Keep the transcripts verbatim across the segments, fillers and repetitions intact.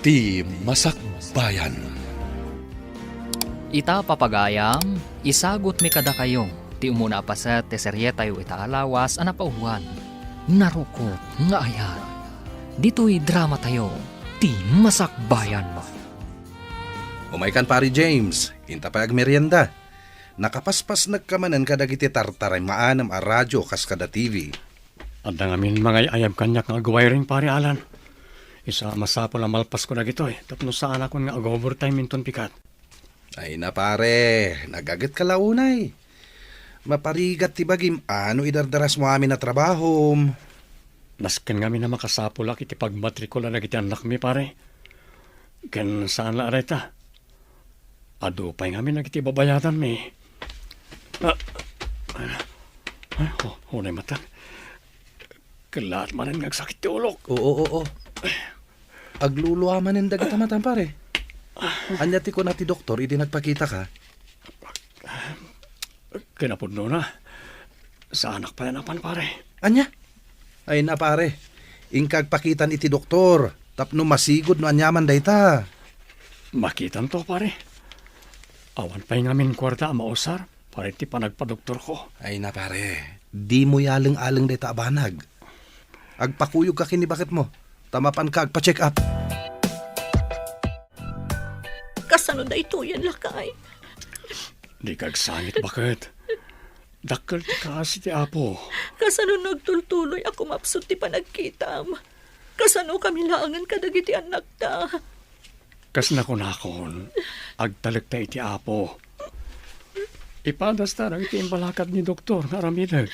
Ti Masakbayan. Ita, papagayam, isagutmi kadakayo ti umuna a paset ti serietayo ita a lawas a napauluan, Narukop nga Ayat. Ditoy dramatayo, Ti Masakbayan. Umaykan, Pari James, inta pay agmerienda. Nakapaspasnekka manen kadagiti tartaray maanem a radio kas kada T V. Adda ngamin mangay-ayab kaniak nga agwiring, Pari Alan. Isu a masapul a malpasko dagitoy tapno saanakon nga ag-overtime inton pikat. Ay na, pare, nagagetka la unay. Maparigat ti bagim a no idardarasmo amin a trabahom. Nasken ngamin a makasapulak iti pagmatrikula dagiti annakmi, pare. Ken saan la a dayta. Adu pay ngamin dagiti babayadanmi. Ah, ah, oh, unay matan. Kellaat manen nga agsakit ti ulok. Oo, oo. Aglulua manen dagita matan, pare. Ania ti kuna ti doktor idi nagpakitaka? Kinapudnona, saanak pay a napan, pare. Ania? Ay na, pare. Inka agpakitan iti doktor tapno masigud no aniaman dayta. Makitanto, pare. Awan pay ngamin kuarta a mausar para iti panagpadoktorko. Ay na, pare. Dimo yaleng-aleng dayta a banag. Agpakuyogka ken ni baketmo, ta mapanka agpa-check up. Kasano daytoyen, lakay? Dika agsangit, baket. Dakkel ti kaasi ti Apo. Kasano nagtultuloy a kumapsut ti panagkitam? Kasano kami laengen kadagiti annakta? Kas nakunakon, agtalekta iti Apo. Ipadasta dagiti imbalakad ni doktor nga aramidek.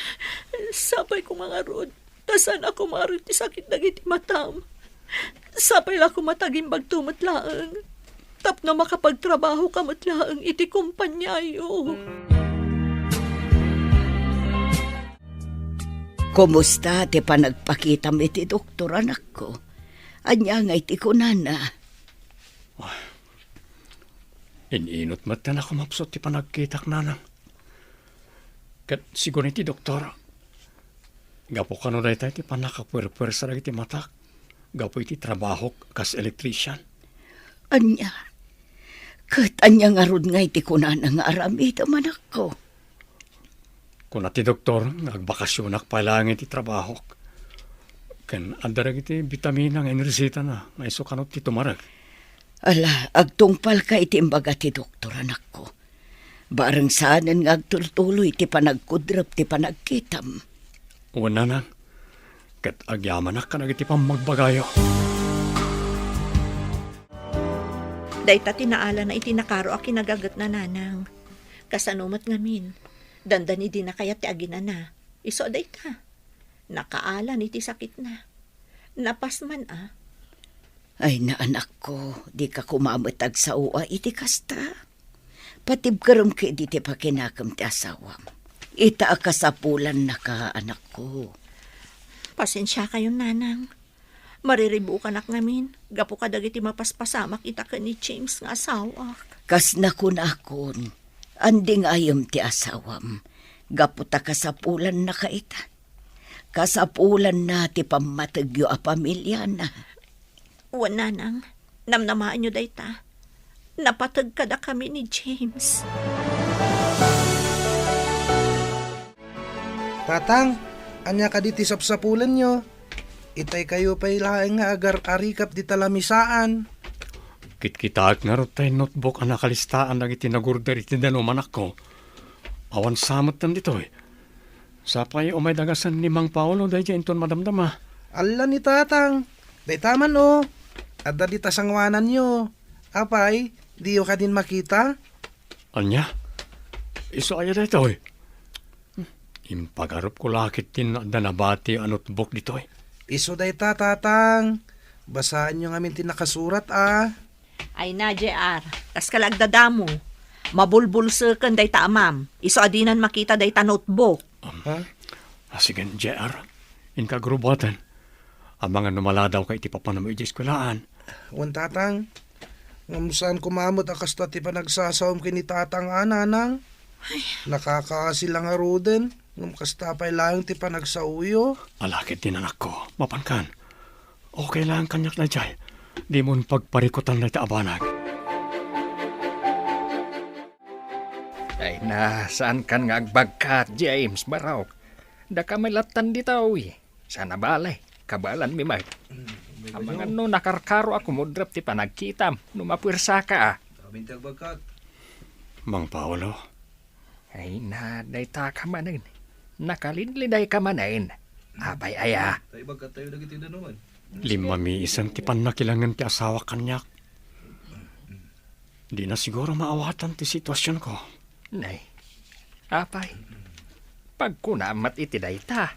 Sapay koma ngarud, ta saan a kumaro ti sakit dagiti matam. Sapay la koma ta agimbagto met laeng, tapno makapagtrabahoka met laeng iti kompaniayo. Kumusta ti panagpakitam iti doktor, anakko? Ania ngay ti kunana? Ah, in-inut met a kumapsut ti panagkitak, nanang. Ket sigun iti doktor, gapu kano dayta ti pannakapuerpuersa dagiti matak gapu iti trabahok kas electrician. Ania? Ket ania ngarud ngay ti kunana nga aramidem, anakko? Kuna ti doktor nga agbakasionak pay laeng iti trabahok. Ken adda dagiti bitamina nga inresitana nga isu kano ti tumarek. Ala, agtungpalka iti imbaga ti doktor, anakko. Bareng saanen nga agtultuloy ti panagkudrep ti panagkitam. Wen, nanang, ket agyamanak kadagiti pammagbagayo. Dayta ti naalana iti nakaro a kinagagetna, nanang. Kasano met ngamin, dandani dina kayat ti aginana. Isu a dayta. Nakaalan iti sakitna. Napas man a. Ay, na, anakko, dika koma met agsao iti kasta. Patibkerem ketdi ti pakinakem ti asawam. Ita a kasapulannaka, anakko. Pasensiakayon, nanang. Mariribukanak ngamin gapu kadagiti mapaspasamak ita ken ni James nga asawak. Kas nakunakon, andi nga ayem ti asawam, gapu ta kasapulannaka ita. Kasapulanna ti pammategyo a pamiliana. Wen, nanang, namnamaenyo dayta. Napateg kadakami ni James. Tatang, ania kadi ti sapsapulenyo? Itaykayo pay laeng nga agar-arikap dita lamisaan. Kitkitaek ngarud tay notebook a nakalistaan dagiti nagorder iti danum, anakko. Awan sa metten ditoy. Sapay umay dagasen ni Mang Paolo daydiay inton madamdama. Alla ni Tatang. Dayta man, o. Adda dita sanguananyo. Apay, diyo kadin makita? Ania? Isu aya daytoy? Impagarupko la ket ti adda nabati a notebook ditoy. Isu dayta, Tatang. Basaenyo ngamin ti nakasurat, a. Ay na, J R. Kaska la agdadamo. Mabulbulseken dayta amam. Isu a dinan makita dayta notebook. Um, Ha? Ah, sige, J R. Inka agrubuaten. Amangan no maladawka iti papanam iti eskuelaan. Wen, Tatang. Ngem saan koma met a kasta ti panagsasaom ken ni Tatang a, Nanang. Ay. Nakakaasi la ngaruden, ngem kasta pay laeng ti panagsaoyo. Ala ket ti nanakko, mapankan. Okay lang kaniak daydiay. Dimon pagparikutan dayta a banag. Ay na, saankan nga agbagkat, James, barok. Daka met lattan ditoy. Saan a bale, kabaelanmi met. Amangan no nakarkaro a kumudrap ti panagkitam no mapuersaka, a. Aminti agbagkat. Mang Paolo. Ay na, dayta ka manen. Nakalidlidayka manen. Apay aya? Ta ibagkattayo dagiti danuman. Limmamiisen ti pannakilangen ti asawak kaniak. Dina siguro maawatan ti situasionko. Nay, apay, pagkunam met iti dayta.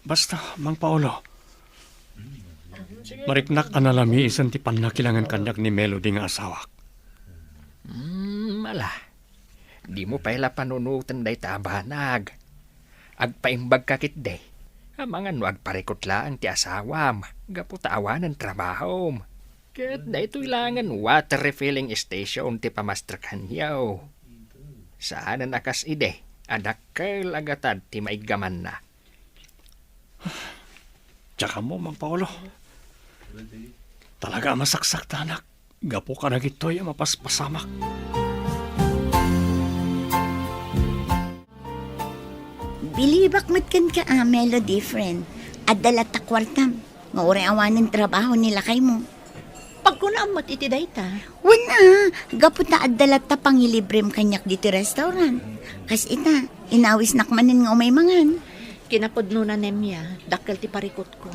Basta, Mang Paolo, mariknak a nalamiisen ti pannakilangen kaniak ni Melody nga asawak. Hmm, ala. Dimo pay la panunoten dayta a banag. Agpaimbagka ketdi. Amangan no agparikut laeng ti asawam gapu ta awanen trabahom. Ket daytoy laengen water refilling station ti pamastrekanyo. Saanen a kas idi a dakkel a gatad ti maiggamanna. Diak ammo, Mang Paolo. Talaga a masaksaktanak gapu kadagitoy a mapaspasamak. Bilibak met kenka a, Melody, friend. Adda latta kuartam, nga uray awanen trabaho ni lakaymo. Pagkunaam met iti dayta. Wen a, gapu ta adda latta pangilibrem kaniak ditoy restaurant. Kas ita, inawisnak manen nga umay mangan. Kinapudnona, Nemia, dakkel ti parikutko.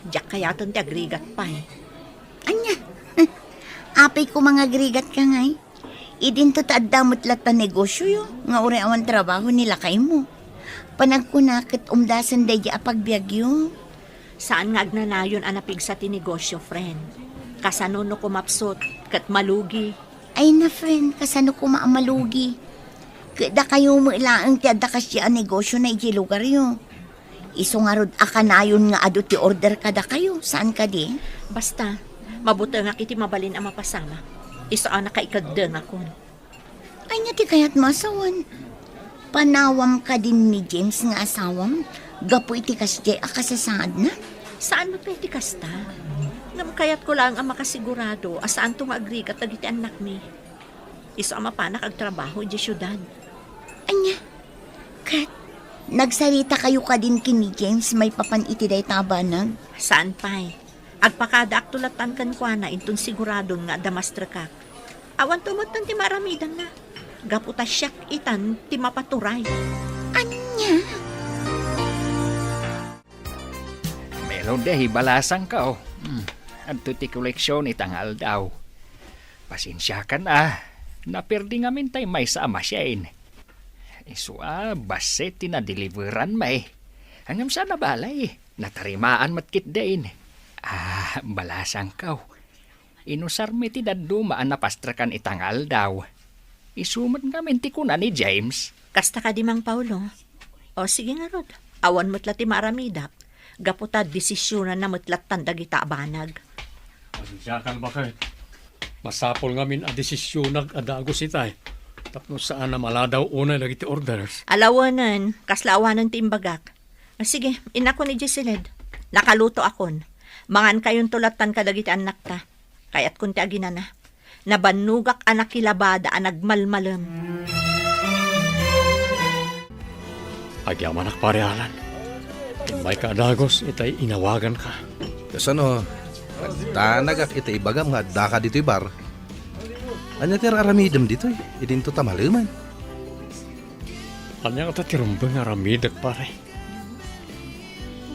Diak kayaten ti agrigat pay. Ania? Apay koma nga agrigatka ngay? Idinto ta adda met latta negosioyo nga uray awan trabaho ni lakaymo. Panagkuna ket umdasen daydi a pagbiagyo. Saan nga agnanayon a napigsa ti negosio, friend. Kasano no kumapsut ket malugi? Ay na, friend, kasano koma a malugi? Ket dakayo met laeng ti adda kasdiay a negosiona idiay lugaryo. Isu ngarud a kanayon nga adu ti order kadakayo, saan kadi? Basta, mabutengak iti mabalin a mapasamak. Isu a nakaikeddengakon. Ania ti kayatmo a sawen? Panawam kadin ni James nga asawam gapu iti kasdiay a kasasaadna? Saan met pay ti kasta? Ngem kayatko laeng a makasigurado a saanto nga agrigat dagiti annakmi. Isu a mapanak agtrabaho idiay siudad. Ania? Ket, nagsaritakayo kadin ken ni James maipapan iti dayta a banag? Saan pay. Agpakadaakto lattan kenkuana inton siguradon nga adda mastrekak. Awanto metten ti maaramidanna. Gapu ta siak itan ti mapaturay. Ania? Melody, balasangko. Hmm, adto ti koleksion ita nga aldaw. Pasensiakan a, naperdi ngamin tay maysa a machine. Isu a, bassit ti nadeliveran mi. Ngem saan a bale, natarimaan met ketdin. Ah, balasangko. Inusarmi ti dadduma a napastrekan ita nga aldaw. Isu met ngamin ti kuna ni James. Kasta kadi, Mang Paolo? O, sige ngarud. Awan met la ti maaramidak. Gapu ta desisionanna met lattan dagita a banag. Pasensiakan, baket. Masapul ngamin a desisionak a dagus itay. Tapno saan a maladaw unay dagiti orders. Ala wen, kasla awanen ti imbagak. Ah, sige, innakon idiay siled. Nakalutoakon. Mangankayonto lattan kadagiti annakta. Kayatkon ti aginana. Nabannogak a nakilabada a nagmalmalem. Agyamanak, Pare Alan. Immayka a dagus itay inawaganka. Kasano? Agdanagak iti ibagam nga addaka ditoy bar. Ania ti ar-aramidem ditoy? Idinto ta malemen. Ania ngata ti rumbeng nga aramidek, pare?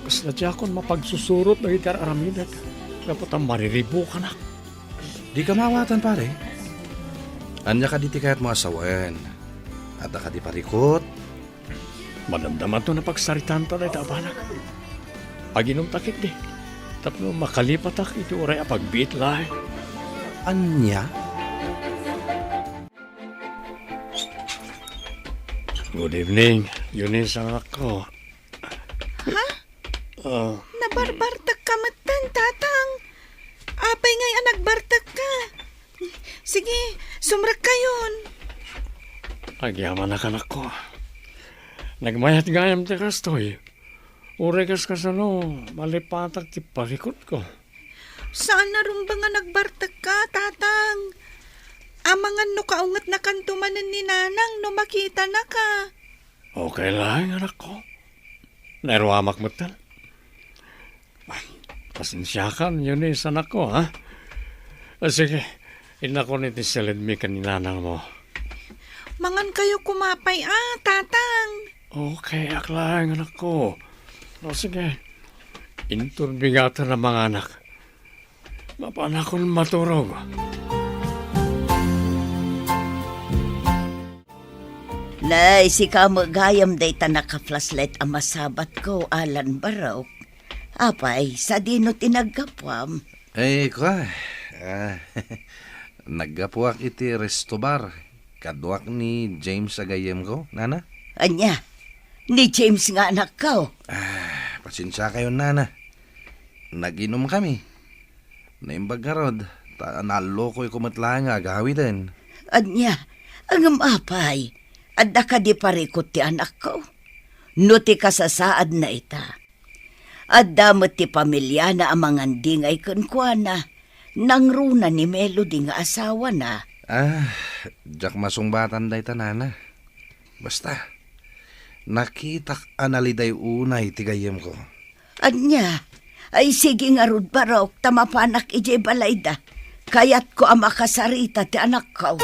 Kasla diakon mapagsusurot dagiti ar-aramidek, gapu ta mariribukanak. Dika maawatan, pare. Ania kadi ti kayatmo a sawen? Adda kadi parikut? Madamdamato napagsaritaanta dayta a banag. Aginumta ketdi, tapno makalipatak iti uray a pagbiit laeng. Ania? Good evening, Eunice, anakko. Ha? Ah. Nabarbartekka metten, Tatang. Apay ngay a nagbartekka? Sige, sumrekkayon. Agyamanak, anakko. Nagmayat gayam ti kastoy. Uray kas kasano, malipatak ti parikutko. Saan a rumbeng a nagbartekka, Tatang. Amangan no kaungetnakanto manen ni Nanang no makitanaka. Okay laeng, anakko. Nairuamak metten. Pasensiakan, Eunice, anakko, ha? Ah, sige, innakon iti silidmi ken ni Nanangmo. Mangankayo koma pay, a, Tatang. Okay, ak laeng, anakko. O, sige. Inton bigaten a manganak, mapanakon maturog. Nay, sika met gayam dayta naka-flashlight a masabatko, Alan Barok. Apay, sadino ti naggapuam? Ay, kua, ah, naggapuak iti resto bar. Kaduak ni James a gayyemko, nana? Ania? Ni James nga anakko? Ah, pasensiakayon, nana. Nag-inumkami. Naimbag ngarud, ta naallokoyko met laeng nga agawiden. Ania? Ngem apay, adda kadi parikut ti anakko? No ti kasasaadna ita, adda met ti pamiliana a mangandingay kenkuana, nangruna ni Melody nga asawana. Ah, diak masungbatan dayta, nana. Basta, nakitak a naliday unay ti gayyemko. Ania? Ay, sige ngarud, Barok, ta mapanak idiay balayda. Kayatko a makasarita ti anakko.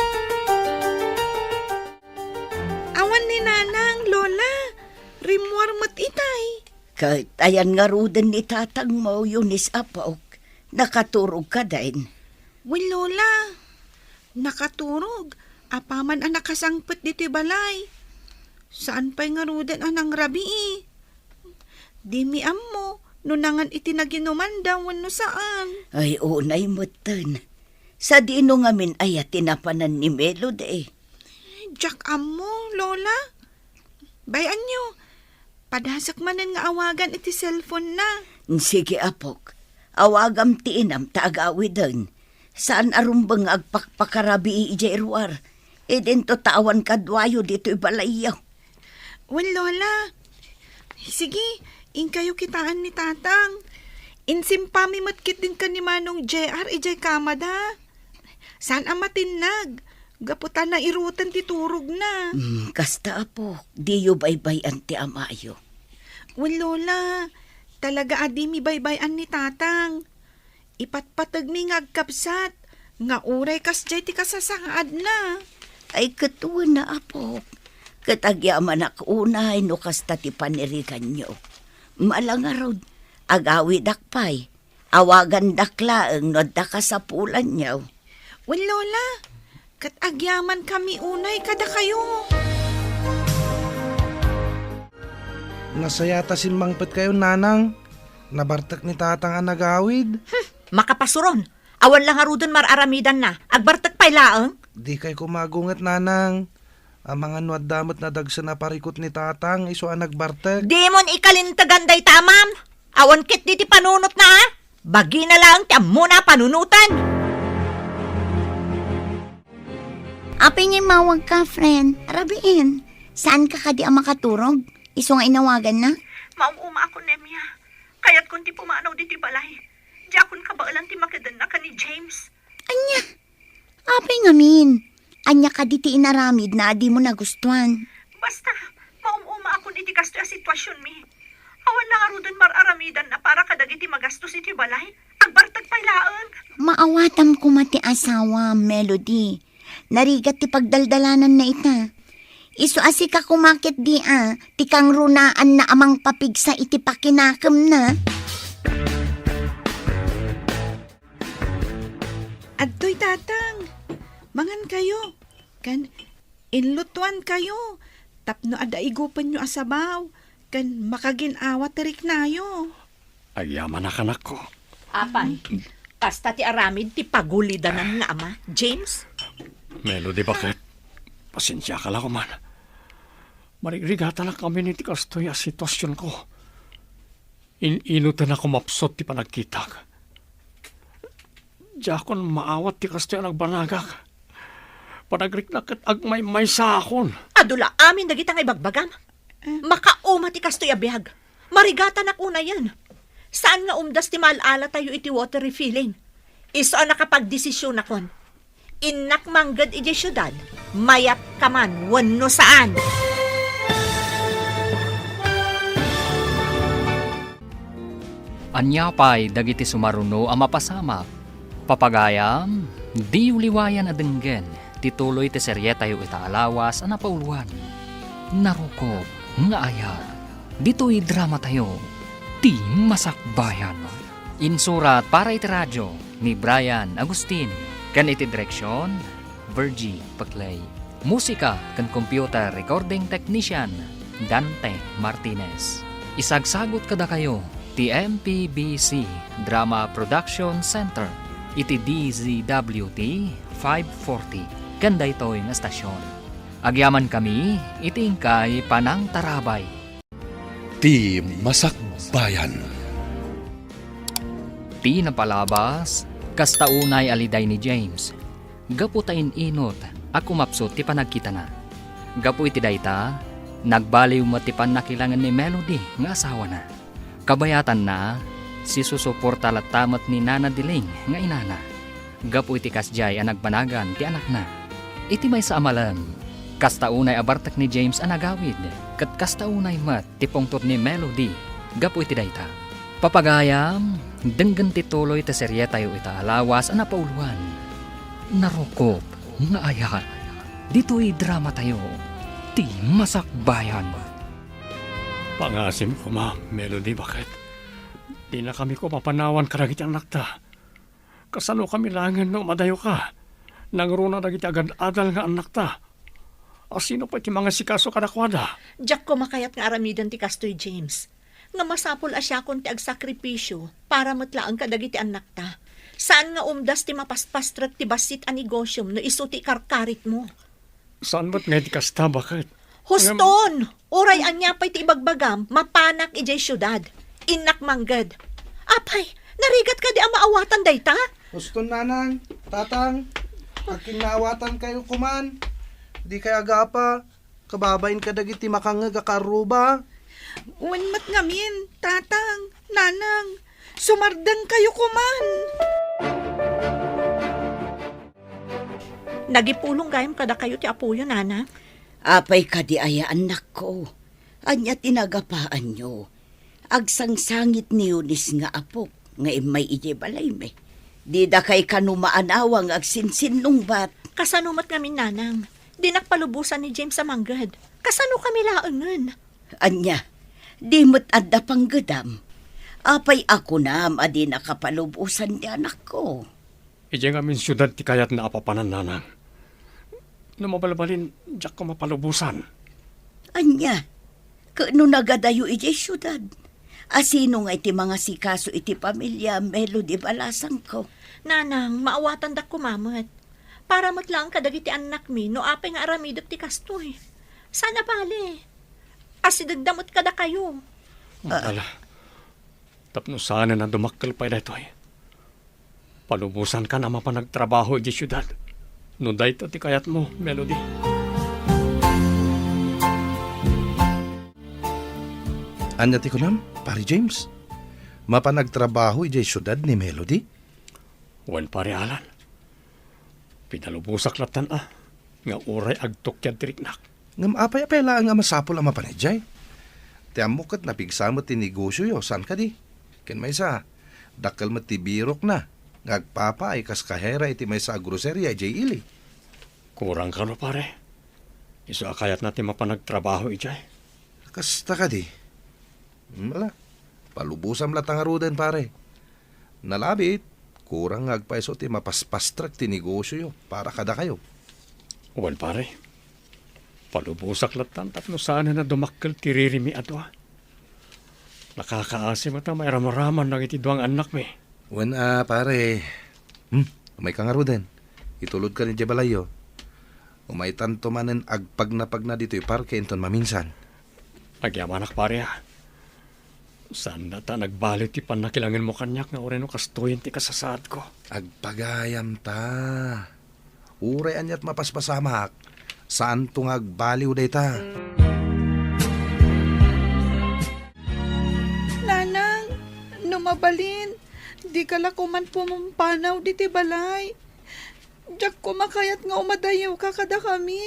Awan ni Nanang, Lola. Rimmuar met itay. Ket ayan ngaruden ni tatangmo, Eunice, apok? Nakaturog kadin? Wen, Lola. Nakaturog. Apaman a nakasangpet ditoy balay. Saan pay ngaruden a nangrabii. Dimi ammo no nangan iti naginumanda wenno saan. Ay, unay metten. Sadino ngamin aya ti napanan ni Melody? Diak ammo, Lola. Bay-anyo, padasek manen nga awagan iti cellphone-na. Sige, apok. Awagam ti inam ta agawiden. Saan a rumbeng nga agpakpakarabii idiay ruar. Idinto ta awan kaduayo ditoy balayyo. Wen, Lola. Sige, inkayo kitaan ni Tatang. Insimpami met ketdin ken ni Manong J R idiay kamada. Saan a matinnag, gapu ta nairutan ti turogna. Hmm, kasta, apok, diyo baybay-an ti amayo. Wen, Lola, talaga a dimi baybay-an ni Tatang. Ipatpategmi nga agkabsat, nga uray kasdiay ti kasasaadna. Ay, ket wen a, apok. Ket agyamanak unay no kasta ti paniriganyo. Mala ngarud, agawidak pay. Awagandak laeng no adda kasapulanyo. Wen, Lola, ket agyamankami unay kadakayo. Nasayat a simmangpetkayo, Nanang. Nabartek ni Tatang a nagawid. Hmm, makapasuron. Awan la ngaruden mar-aramidanna. Agbartek pay laeng. Dikay koma agunget, Nanang. Amangan no adda met nadagsen a parikut ni Tatang, isu a nagbartek. Dimon ikalintegan dayta, ma'am. Awan ketdi ti panunotna, a? Bagina laeng ti ammona a panunoten. Apay nga immawagka, friend? Rabiin, saanka kadi a makaturog? Isu nga inawaganna? Maum-umaakon, Nemia. Kayatkon ti pumanaw ditoy balay. Diakon kabaelan ti makedenna ken ni James. Ania? Apay ngamin? Ania kadi ti inaramidna a dimo nagustuan? Basta, maum-umaakon iti kastoy a situasionmi. Awan la ngaruden mar-aramidanna para kadagiti magastos iti balay. Agbartek pay laeng. Maawatam koma ti asawam, Melody. Narigat ti pagdaldalananna ita. Isu a sika koma ketdi a, ti kangrunaanna a mangpapigsa iti pakinakemna. Adtoy, Tatang. Mangankayo. Ken inlutoankayo tapno adda igupenyo a sabaw ken makagin-awa ti riknayo. Agyamanak, anakko. Apay, kasta ti aramid ti pagulidanan nga ama, James? Melody, baket? Pasensiaka la koman. Marigrigatanak amin iti kastoy a situasionko. In-inutan a kumapsut ti panagkitak. Diakon maawat ti kastoy a nagbanagak. Panagriknak ket agmaymaysaakon. Adu la amin dagita nga ibagbagam. Makauma ti kastoy a biag. Marigatanak unayen. Saan nga umdas ti maal-alatayo iti water refilling? Isu a nakapagdesisyonakon. Innak mangged idiay siudad, mayat ka man wenno saan. Ania pay dagiti sumaruno a mapasamak? Papagayam, diyo liwayan a denggen ti tuloy ti serietayo ita a lawas a napauluan, Narukop nga Ayat. Ditoy dramatayo, Ti Masakbayan. Insurat para iti radio ni Brian Agustin, ken iti direksion, Virgie Paclay. Musika ken computer recording technician, Dante Martinez. Isagsagut kadakayo ti M P B C Drama Production Center iti D Z W T five forty ken daytoy nga estasion. Agyamankami iti inkay panangtarabay. Ti Masakbayan. Ti napalabas, kasta unay a liday ni James, gapu ta in-inot a kumapsut ti panagkitana. Gapu iti dayta, nagbaliw met ti pannakilangen ni Melody nga asawana. Kabayatanna, sisusuporta latta met ni Nana Diling nga inana. Gapu iti kasdiay a nagbanagan ti anakna. Iti maysa a malem, kasta unay a bartek ni James a nagawid, ket kasta unay met ti pungtot ni Melody gapu iti dayta. Papagayam, denggen ti tuloy ti serietayo ita a lawas a napauluan, Narukop nga Ayat. Ditoy dramatayo, Ti Masakbayan. Pangasim koma, Melody, baket. Dinakami ko mapanawan kadagiti anakta. Kasanokami laengen no madayoka? Nangruna dagiti agad-adal nga annakta. A sino pay ti mangasikaso kadakuada? Diak koma kayat nga aramiden ti kastoy, James. Nga masapul a siakon ti agsakripisio para met laeng kadagiti annakta. Saan nga umdas ti mapaspastrek ti bassit a negosiom no isu ti ikarkaritmo. Saan met nga iti kasta, baket? Huston! Uray ania pay ti ibagbagam, mapanak idiay siudad. Innak mangged. Apay, narigat kadi a maawatan dayta? Huston, nanang, tatang, akin naawatan kayo kuman. Di kay agapa, kababain kadagiti makangngeg a kaarruba. Wen met ngamin, tatang, nanang, sumardeng kayo kuman. Nagipulong gayam kadakayo ti apoyo, nana. Apay kadi aya, annakko? Ania ti nagapaanyo? Agsangsangit ni Eunice nga apok nga immay idiay balaymi. Dida kay kano maanawa nga agsinsinnungbat. Kasano met ngamin, nanang? Dinak palubosan ni James a mangged. Kasano kami laengen? Ania, di met adda panggedam? Apay a kunam a dinaka palubosan ni anakko? Idiay ngamin siudad ti kayatna a papanan, nanang. No mabalbalin, diakko mapalubosan. Ania? Ket no nagadayo idiay siudad, a sino nga iti mangasikaso iti pamilia Melody Balasangko? Nanang, maawatandak koma met. Para met laeng kadagiti annakmi no apay nga aramidek ti kastoy. Saan a bale. Asidegda met kadakayo. Ah. Ala, tapno saanen a dumakkel pay daytoy. Palubosankan a mapan agtrabaho idiay siudad. No dayta ti kayatmo, Melody. Ania ti kunam, Pare James? Mapan agtrabaho idiay siudad ni Melody? Wen, Pare Alan. Pinalubosak lattan a, nga uray agtukiad ti riknak. Ngem apay a pay laeng a masapul a mapan idiay? Ti ammok ket napigsa met ti negosioyo, saan kadi? Ken maysa, dakkel met ti birokna nga agpapaay kas kahera iti maysa a groceria idiay ili. Kurang kano, pare? Isu a kayatna ti mapan agtrabaho idiay. Kasta kadi? Hmm, ala, palubosam latta ngaruden, pare. Nalabit, kurang nga agpayso ti mapaspastrek ti negosioyo para kadakayo. Wen, pare. Palubosak lattan tapno saanen a dumakkel ti ririmi a dua. Nakakaasi met a mairamraman dagiti dua nga annakmi. Wen a, pare. Hmm, umayka ngaruden. Itulodka idiay balayyo. Umaytanto manen agpagnapagna ditoy parke inton maminsan. Agyamanak, pare, a. Saan dayta a nagbaliw ti pannakilangenmo kaniak nga uray no kastoyen ti kasasaadko. Agpagayam ta. Uray aniat mapaspasamak, saanto nga agbaliw dayta. Nanang, no Mabalin, dika la koman pumampanaw diti balay. Diak koma kayat nga umadayoka kadakami.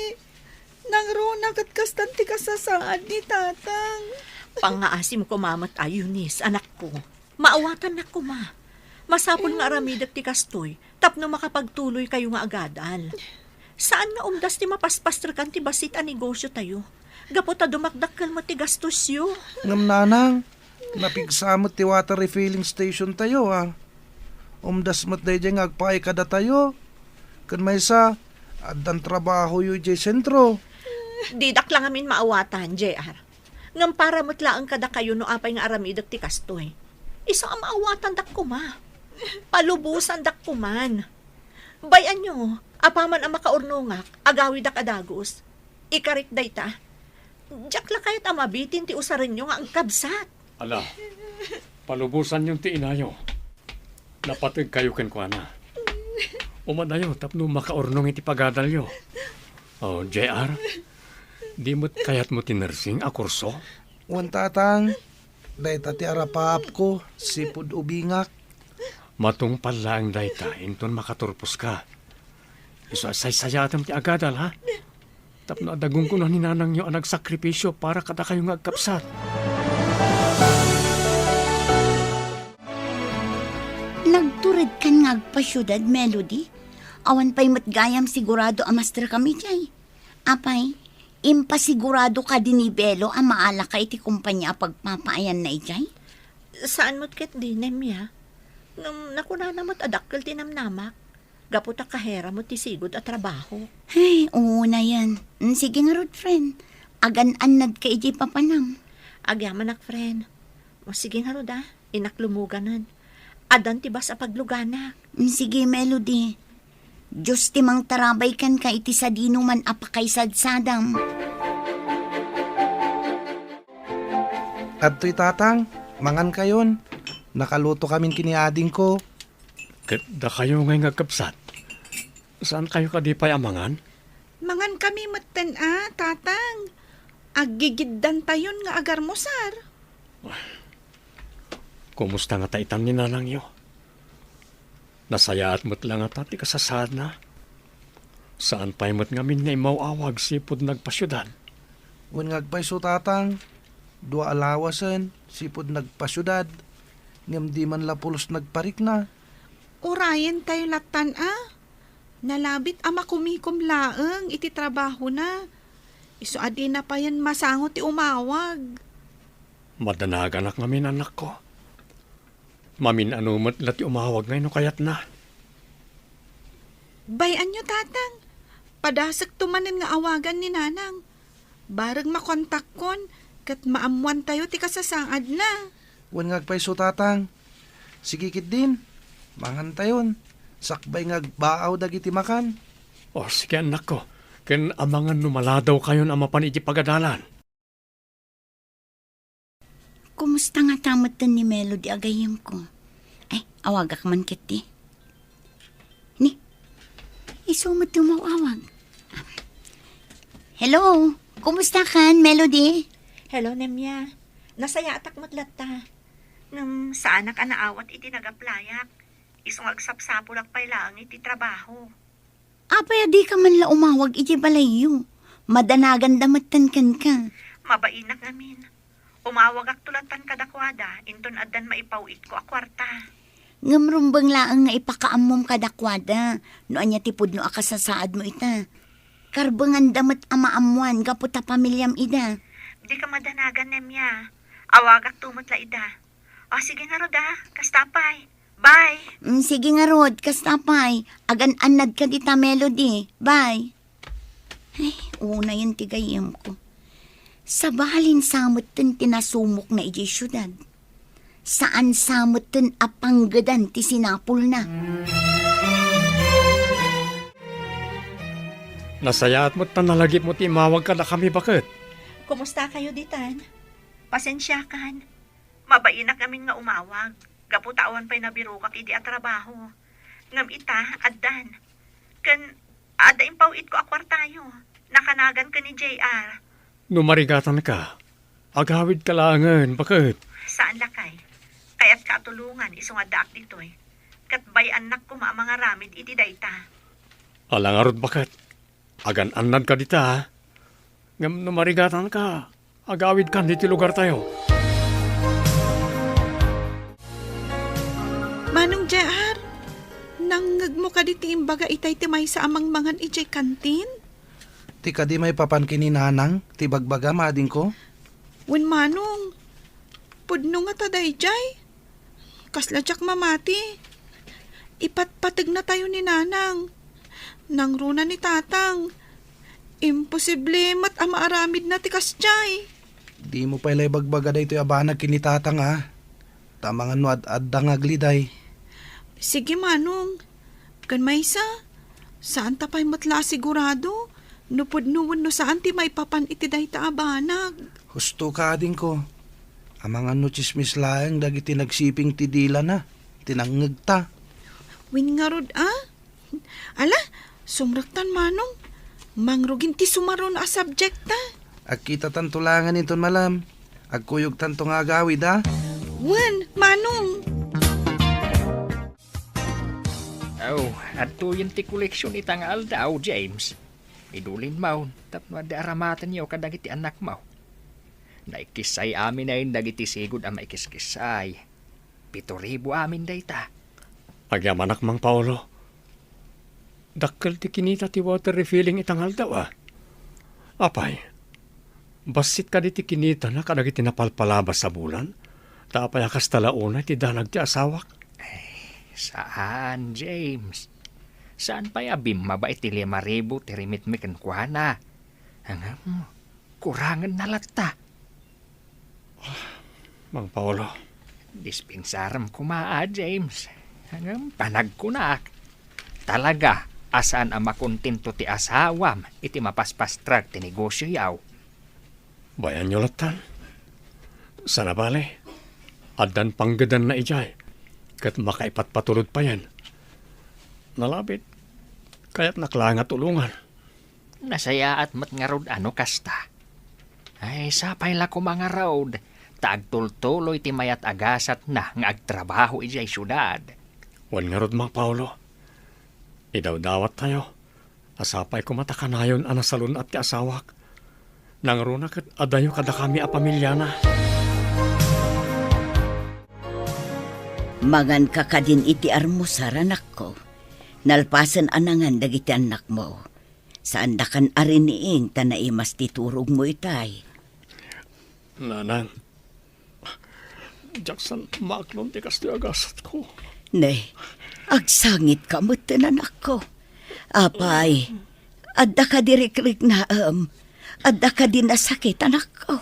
Nangruna ket kastan ti kasasaad ni Tatang. Pangngaasim koma met a, Eunice, anakko. Maawatannak koma. Masapul nga aramidek ti kastoy tapno makapagtuloykayo nga agadal. Saan nga umdas ti mapaspastrekan ti bassit a negosiotayo gapu ta dumakdakkel met ti gastosyo. Ngem nanang, napigsa met ti water refilling stationtayo, a. Umdas met daydiay nga agpaay kadatayo. Ken maysa, addan trabahoyo idiay sentro. Didak la ngamin maawatan, J R. Ngem para met laeng kadakayo no apay nga aramidek ti kastoy. Isu a maawatandak koma. Palubosandak koman. Bay-anyo, apaman a makaurnongak, agawidak a dagus. Ikarik dayta. Diak la kayat a mabitin ti usarenyo nga agkabsat. Ala, palubosanyon ti inayo. Napategkayo kenkuana. Umadayo tapno makaurnong iti pagadalyo. O, J R, di met kayatmo ti nursing a kurso? Wen, Tatang. Dayta ti arapaapko, sipud ubingak. Matungpal laeng dayta, inton makaturposka. Isu a saysayaatem ti agadal, ha? Tapno adda gunggonan ni nanangyo a nagsakripisio para kadakayo nga agkabsat. Nagturedkan nga agpasiudad, Melody? Awan pay met gayam sigurado a masterkami diay. Apay, impasigurado kadi ni Belo a maalaka iti kompania a pagpapaayanna idiay? Saan met ketdi, Nemia. Ngem nakunana met a dakkel ti namnamak. Gapu ta kahera met ti sigud a trabaho. Ay, unayen. Mm, sige ngarud, friend. Agan-annadka idiay papanam. Agyamanak, friend. O, sige ngarud, a. Innak lumuganen. Addan ti bas a pagluganak. Mm, sige, Melody. Dios ti mangtarabay kenka iti sadinoman a pakaisadsadam. Adtoy, Tatang, mangankayon. Nakalutokamin ken ni adingko. Ket dakayo ngay nga agkabsat, saankayo kadi pay a mangan? Mangankami metten a, Tatang. Aggigiddantayon nga agarmusar. Kumusta ngata itan ni nanangyo? Nasayaat met la ngata ti kasasaadna? Saan pay met ngamin nga immaw-awag sipud nagpasiudad? Wen nga agpayso, Tatang, dua a lawasen sipud nagpasiudad, ngem di man la pulos nagparikna. Urayentayo lattan a. Nalabit a makumikom laeng iti trabahona. Isu a dina payen masango ti umawag. Madanaganak ngamin, anakko. Mamin-ano met la ti umawag ngay no kayatna. Bay-anyo, Tatang. Padasekto manen nga awagan ni Nanang. Bareg makontakkon ket maammoantayo ti kasasaadna. Wen nga agpayso, Tatang. Sige ketdin, mangantayon. Sakbay nga agbaaw dagiti makan. O, sige, annakko. Ken amangan no maladawkayon a mapan iti pagadalan. Kumusta ngata metten ni Melody a gayyemko? Ay, awagak man ketdi. Ni, isu met ti umaw-awag. Hello, kumusta kan, Melody? Hello, Nemia. Nasayaatak met latta. Ngem saanak a naawat iti nagaplayak. Isu nga agsapsapulak pay laeng iti trabaho. Apay a dika man la umawag iti balayyo? Madanaganda metten kenka. Mabainak ngamin. Umawagakto lattan kadakuada, inton addan maipaw-itko a kuarta. Ngem rumbeng laeng nga ipakaammom kadakuada no ania ti pudno a kasasaadmo ita. Karbenganda met a maammoan gapu ta pamiliam ida. Dika madanagan, Nemia. Awagakto met la ida. O, sige ngarud a, kasta pay. Bye! Mm, sige ngarud, kasta pay. Agan-annadka dita, Melody. Bye! Ay, unayen ti gayyemko. Sabalin sa metten ti nasumokna idiay siudad. Saan sa metten a panggedan ti sinapulna. Nasayaat met ta nalagipmo ti imawag kadakami, baket. Kumusta kayo ditan? Pasensiakan. Mabainak ngamin nga umawag, gapu ta awan pay nabirokak idi a trabaho. Ngem ita, addan. Ken, adda impaw-itko a kuartayo. Nakanagan ken ni J R. No marigatanka, agawidka laengen, baket. Saan, lakay. Kayat ta a tulongan isu nga addaak ditoy. Ket bay-annak koma a mangaramid iti dayta. Ala ngarud, baket. Agan-annadka dita, ha? Ngem no marigatanka, agawidkan ditoy lugartayo. Manong J R, nangngegmo kadi ti imbaga itay ti maysa a mangmangan idiay kantin? Ti kadi maipapan ken ni Nanang ti bagbagam, adingko? Wen, Manong, pudno ngata daydiay. Kasla diak mamati. Ipatpategnatayo ni Nanang. Nangruna ni Tatang. Imposible met a maaramidna ti kasdiay. Dimo pay la ibagbaga daytoy a banag ken ni Tatang, a. Ta amangan no ad-adda nga agliday. Sige, Manong. Ken maysa, saanta pay met la a sigurado no pudno wenno saan ti maipapan iti dayta a banag. Husto ka, adingko. Amangan no tsismis laeng dagiti nagsiping ti dilana, ti nangngegta. Wen ngarud, a? Ala, sumrektan, Manong. Mangrugin ti sumaruno a subject ta. Agkitatanto laengen inton malam. Agkuyogtanto nga agawid, a? Wen, Manong. Aw, adtoyen ti koleksion ita nga aldaw, James. Idulin maw, tapno adda aramatenyo kadagiti annakmo. Naikissay aminen dagiti sigud a maikiskissay. Pito ribu amin dayta. Agyamanak, Mang Paolo. Dakkel ti kinita ti water refilling ita nga aldaw, a. Apay, bassit kadi ti kinitana kadagiti napalpalabas a bulan? Ta apay a kasta la unay ti danag ti asawak? Ay, saan, James. Saan pay a bimmaba iti lima ribu ti remitmi kenkuana? Ngem, kurangenna latta. Mang Paolo. Dispensarem koma, a, James. Ngem panagkunak, talaga a saan a makontento ti asawam iti mapaspastrek ti negosioyo. Bayanyo lattan. Sana bale, addan panggedanna idiay, ket makaipatpatulod payen. Nalabit, kayatnak la nga tulongan. Nasayaat met ngarud a no kasta. Ay, sapay la koma ngarud, ta agtultuloy ti mayat a gasatna nga agtrabaho idiay siudad. Wen ngarud, Mang Paolo, idawdawattayo a sapay koma ta kanayon a nasalun-at ti asawak. Nangruna ket adayo kadakami a pamiliana. Manganka kadin iti armusar, anakko. Nalpasen a nangan dagiti annakmo. Saandakan a riniing ta naimas ti turogmo itay. Nanang, diak saan maaklon ti kastoy a gasatko. Ne, agsangitka metten, anakko. Apay, adda kadi rikriknaem? Adda kadi nasakit, anakko?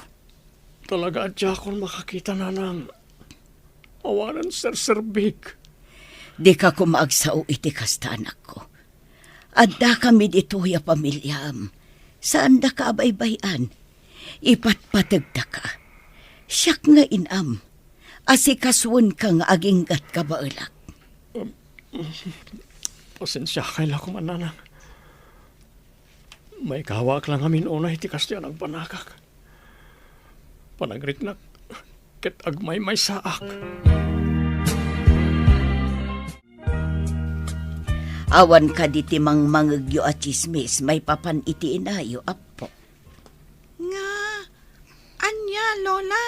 Talaga a diakon makakita, nanang. Awanen serserbik. Dika koma agsao iti kasta, anakko. Addakami ditoy a pamiliam. Saandaka a baybay-an. Ipatpategdaka. Siak nga inam. Asikasuenka nga aginggat kabaelak. Pasensiakay la koma, nanang. Maikawaak la ngamin unay ti kastoy a nagbanagak. Panagriknak ket agmaymaysaak. Awan kadi ti mangmangegyo a tsismis maipapan iti inayo, Appo? Nga, ania, Lola?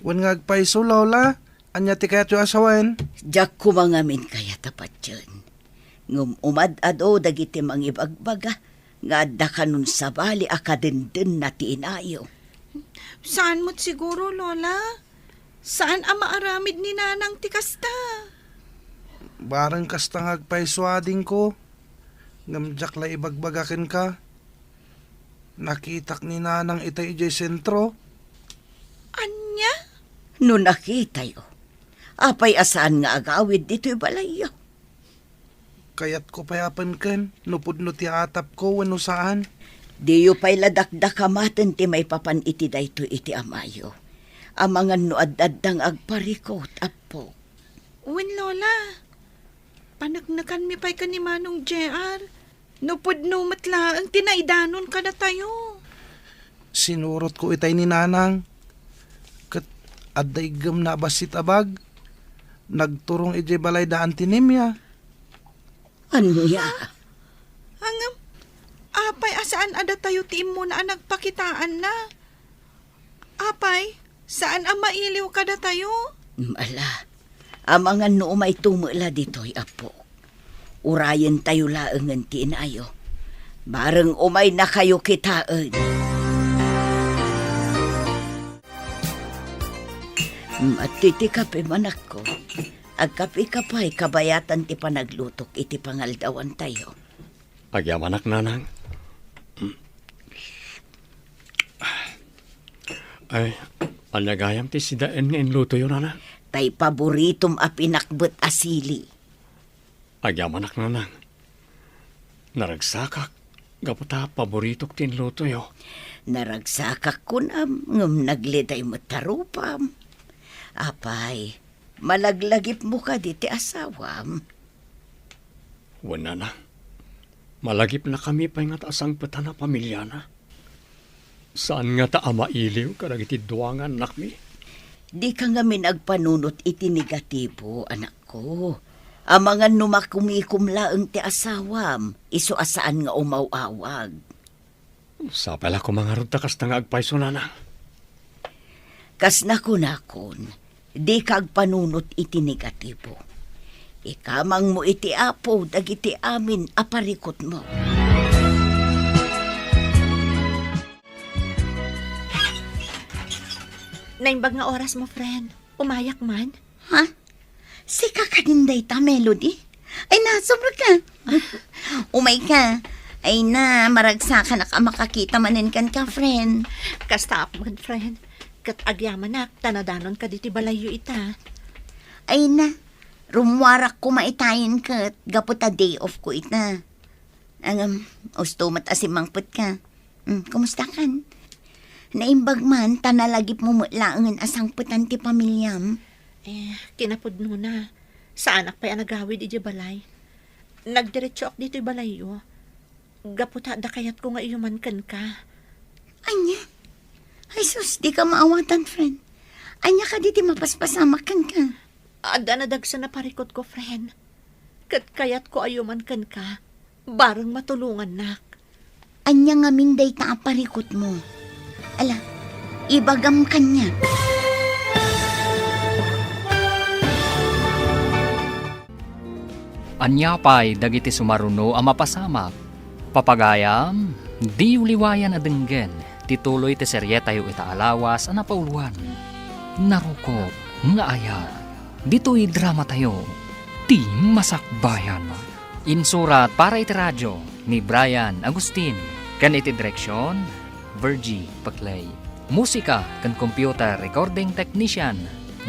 Wen nga agpayso, Lola. Ania ti kayatyo a sawen? Diak koma ngamin kayat a patien. Ngem umad-adu dagiti mangibagbaga nga adda kanon sabali a kadendenna ti inayo. Saan met siguro, Lola? Saan a maaramid ni Nanang ti kasta? Bareng kasta nga agpayso, adingko. Ngem diak la ibagbaga kenka. Nakitak ni Nanang itay idiay sentro. Ania? No nakitayo, apay a saan nga agawid ditoy balayyo? Kayatko pay a penken no pudno ti atapko wenno saan. Diyo pay la dakdakamaten ti maipapan iti daytoy iti amayo. Amangan no ad-adda nga agparikut, Appo. Wen, Lola. Paneknekanmi pay ken ni Manong J R no pudno met laeng ti naidanon kadatayo. Sinurotko itay ni Nanang. Ket adda iggemna a bassit a bag. nagturong idiay balay da Auntie Nemia. Ania? Ngem, apay a saan a datayo ti immuna a nagpakitaan na? Apay, saan a mailiw kadatayo? Ala, amangan no umayto met la ditoy, Apo. Urayentayo laengen ti inayo. Bareng umaynakayo kitaen. Mati ti kape, manakko. Agkapeka pay kabayatan ti panaglutok iti pangaldawantayo. Agyamanak, nanang. Ay, ania gayam ti sidaen nga inlutoyo, nanang? Tay paboritom a pinakbet a sili. Agyamanak, nanang. Naragsakak, gapu ta paboritok ti inlutoyo. Naragsakak kunam, ngem nagliday met ta rupam. Apay, malaglagipmo kadi ti asawam? Wen, nanang. Malagipnakami pay ngata a sangpetan a pamiliana. Saan ngata a mailiw kadagiti dua nga annakmi? Dika ngamin agpanunot iti negatibo, anakko. Amangan no makumikom laeng ti asawam, isu a saan nga umaw-awag. Sapay la koma ngarud ta kasta nga agpayso, nanang. Kas nakunakon, dika agpanunot iti negatibo. Ikamangmo iti Apo dagiti amin a parikutmo. Naimbag nga orasmo, friend. Umayak man. Ha? Sika kadin dayta, Melody? Ay, nasobra ka. Umay ka. Ay na, maragsakanak a makakita manen kenka, friend. Kasta apman, friend. Ket agyamanak, ta nadanon ka ditoy balayyo ita. Ay na, rummuarak koma itayen ket gapu ta day off ko ita. Ngem, usto met a simmangpet ka. Mm, kumusta kan? Naimbag man ta nalagipmo met laengen a sangpetan ti pamiliam. Eh, kinapudnona, saanak pay a nagawid idiay balay. Nagdiretsoak ditoy balayyo. Gapu ta adda kayatko nga iyuman kenka. Ania? Ay sus, dika maawatan, friend. Ania kadi ti mapaspasamak kenka? Adda nadagsen a parikutko, friend. Ket kayatko a iyuman kenka, bareng matulongannak. Ania ngamin dayta a parikutmo? Ala, ibagam kaniak. Ania pay dagiti sumaruno a mapasamak? Papagayam, diyo liwayan a denggen ti tuloy ti serietayo ita a lawas a napauluan, Narukop nga Ayat. Ditoy dramatayo, Ti Masakbayan. Insurat para iti radio ni Brian Agustin, ken iti direksion, Virgie Paclay. Musika ken computer recording technician,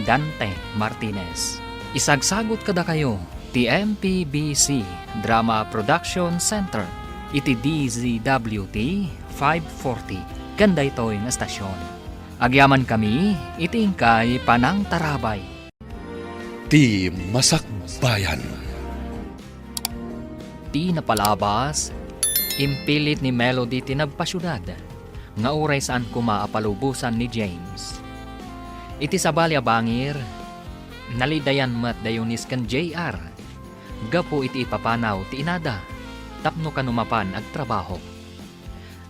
Dante Martinez. Isagsagut kadakayo ti M P B C Drama Production Center iti D Z W T five forty ken daytoy nga estasion. Agyamankami iti inkay panangtarabay. Ti Masakbayan. Ti napalabas, impilit ni Melody ti nagpasiudad, nga uray saan koma a palubosan ni James. Iti sabali a bangir, nalidayan met da Eunice ken J R gapu iti ipapanaw ti inada tapno kano mapan agtrabaho.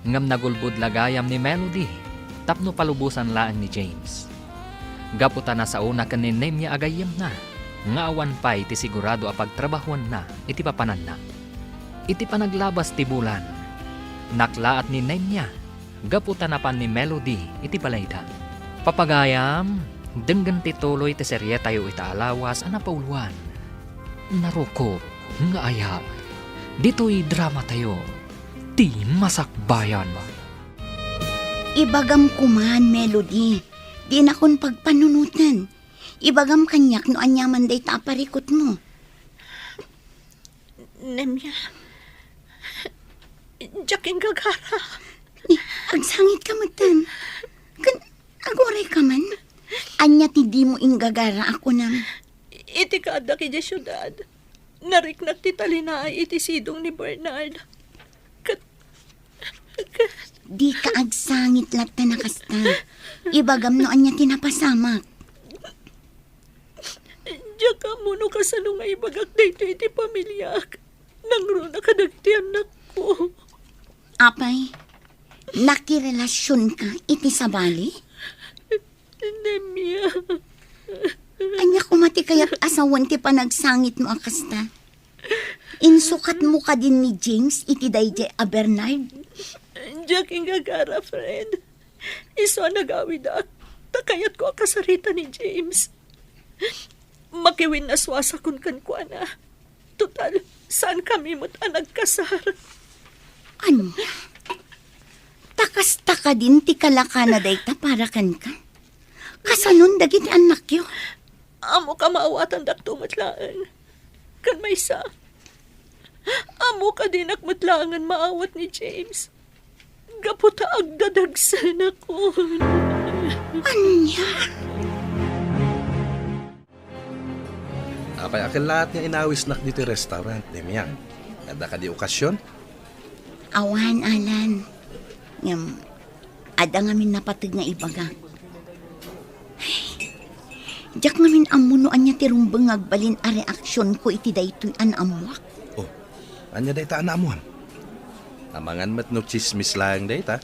Ngem nagulbod la gayam ni Melody tapno palubosan laeng ni James. Gapu ta nasaona ken ni Nemia a gayyemna, nga awan pay ti sigurado a pagtrabahuanna iti papananna. Iti panaglabas ti bulan, naklaat ni Nemia gapu ta napan ni Melody iti balayda. Papagayam, denggen ti tuloy ti serietayo ita a lawas a napauluan, Narukop nga Ayat. Ditoy dramatayo, Ti Masakbayan. Ibagam koman, Melody, dinakon pagpanunoten. Ibagam kaniak no aniaman dayta a parikutmo. Nemia, diak inggagara. Ni, agsangit ka metten. Ken aguray ka man. Ania ti dimo inggagara a kunam? Iti kaaddak idiay siudad, nariknak ti talinaay iti sidong ni Bernard. Ket, ket Dika agsangit latta a kasta. Ibagam no ania ti napasamak. Diak ammo no kasano nga ibagak daytoy iti pamiliak. Nangruna kadagiti annakko. Apay, nakirelasionka iti sabali? Nemia. Ania koma ti kayat a sawen ti panagsangitmo a kasta? Insukatmo kadin ni James iti daydiay a Bernard? Diak ingagara, friend. Isu a nagawidak, ta kayatko a kasarita ni James. Makiwinnaswasakon kenkuana. Total, saankami met a nagkasar. Ania? Ta kasta kadin ti kalakana dayta para kenka? Kasanon dagiti annakyo? Ammok a maawatandakto met laeng. Ken maysa, ammok a dinak met laengen maawat ni James. Gapu ta agdadagsenakon. Ania? Apay a kellaat nga inawisnak ditoy restaurant, Nemia? Adda kadi okasion? Awan, Alan. Ngem, adda ngamin napateg nga ibagak. Diak ngamin ammo no ania ti rumbeng nga agbalin a reaksionko iti daytoy a naammoak. Oh, ania dayta a naammoam? Amangan met no tsismis laeng dayta.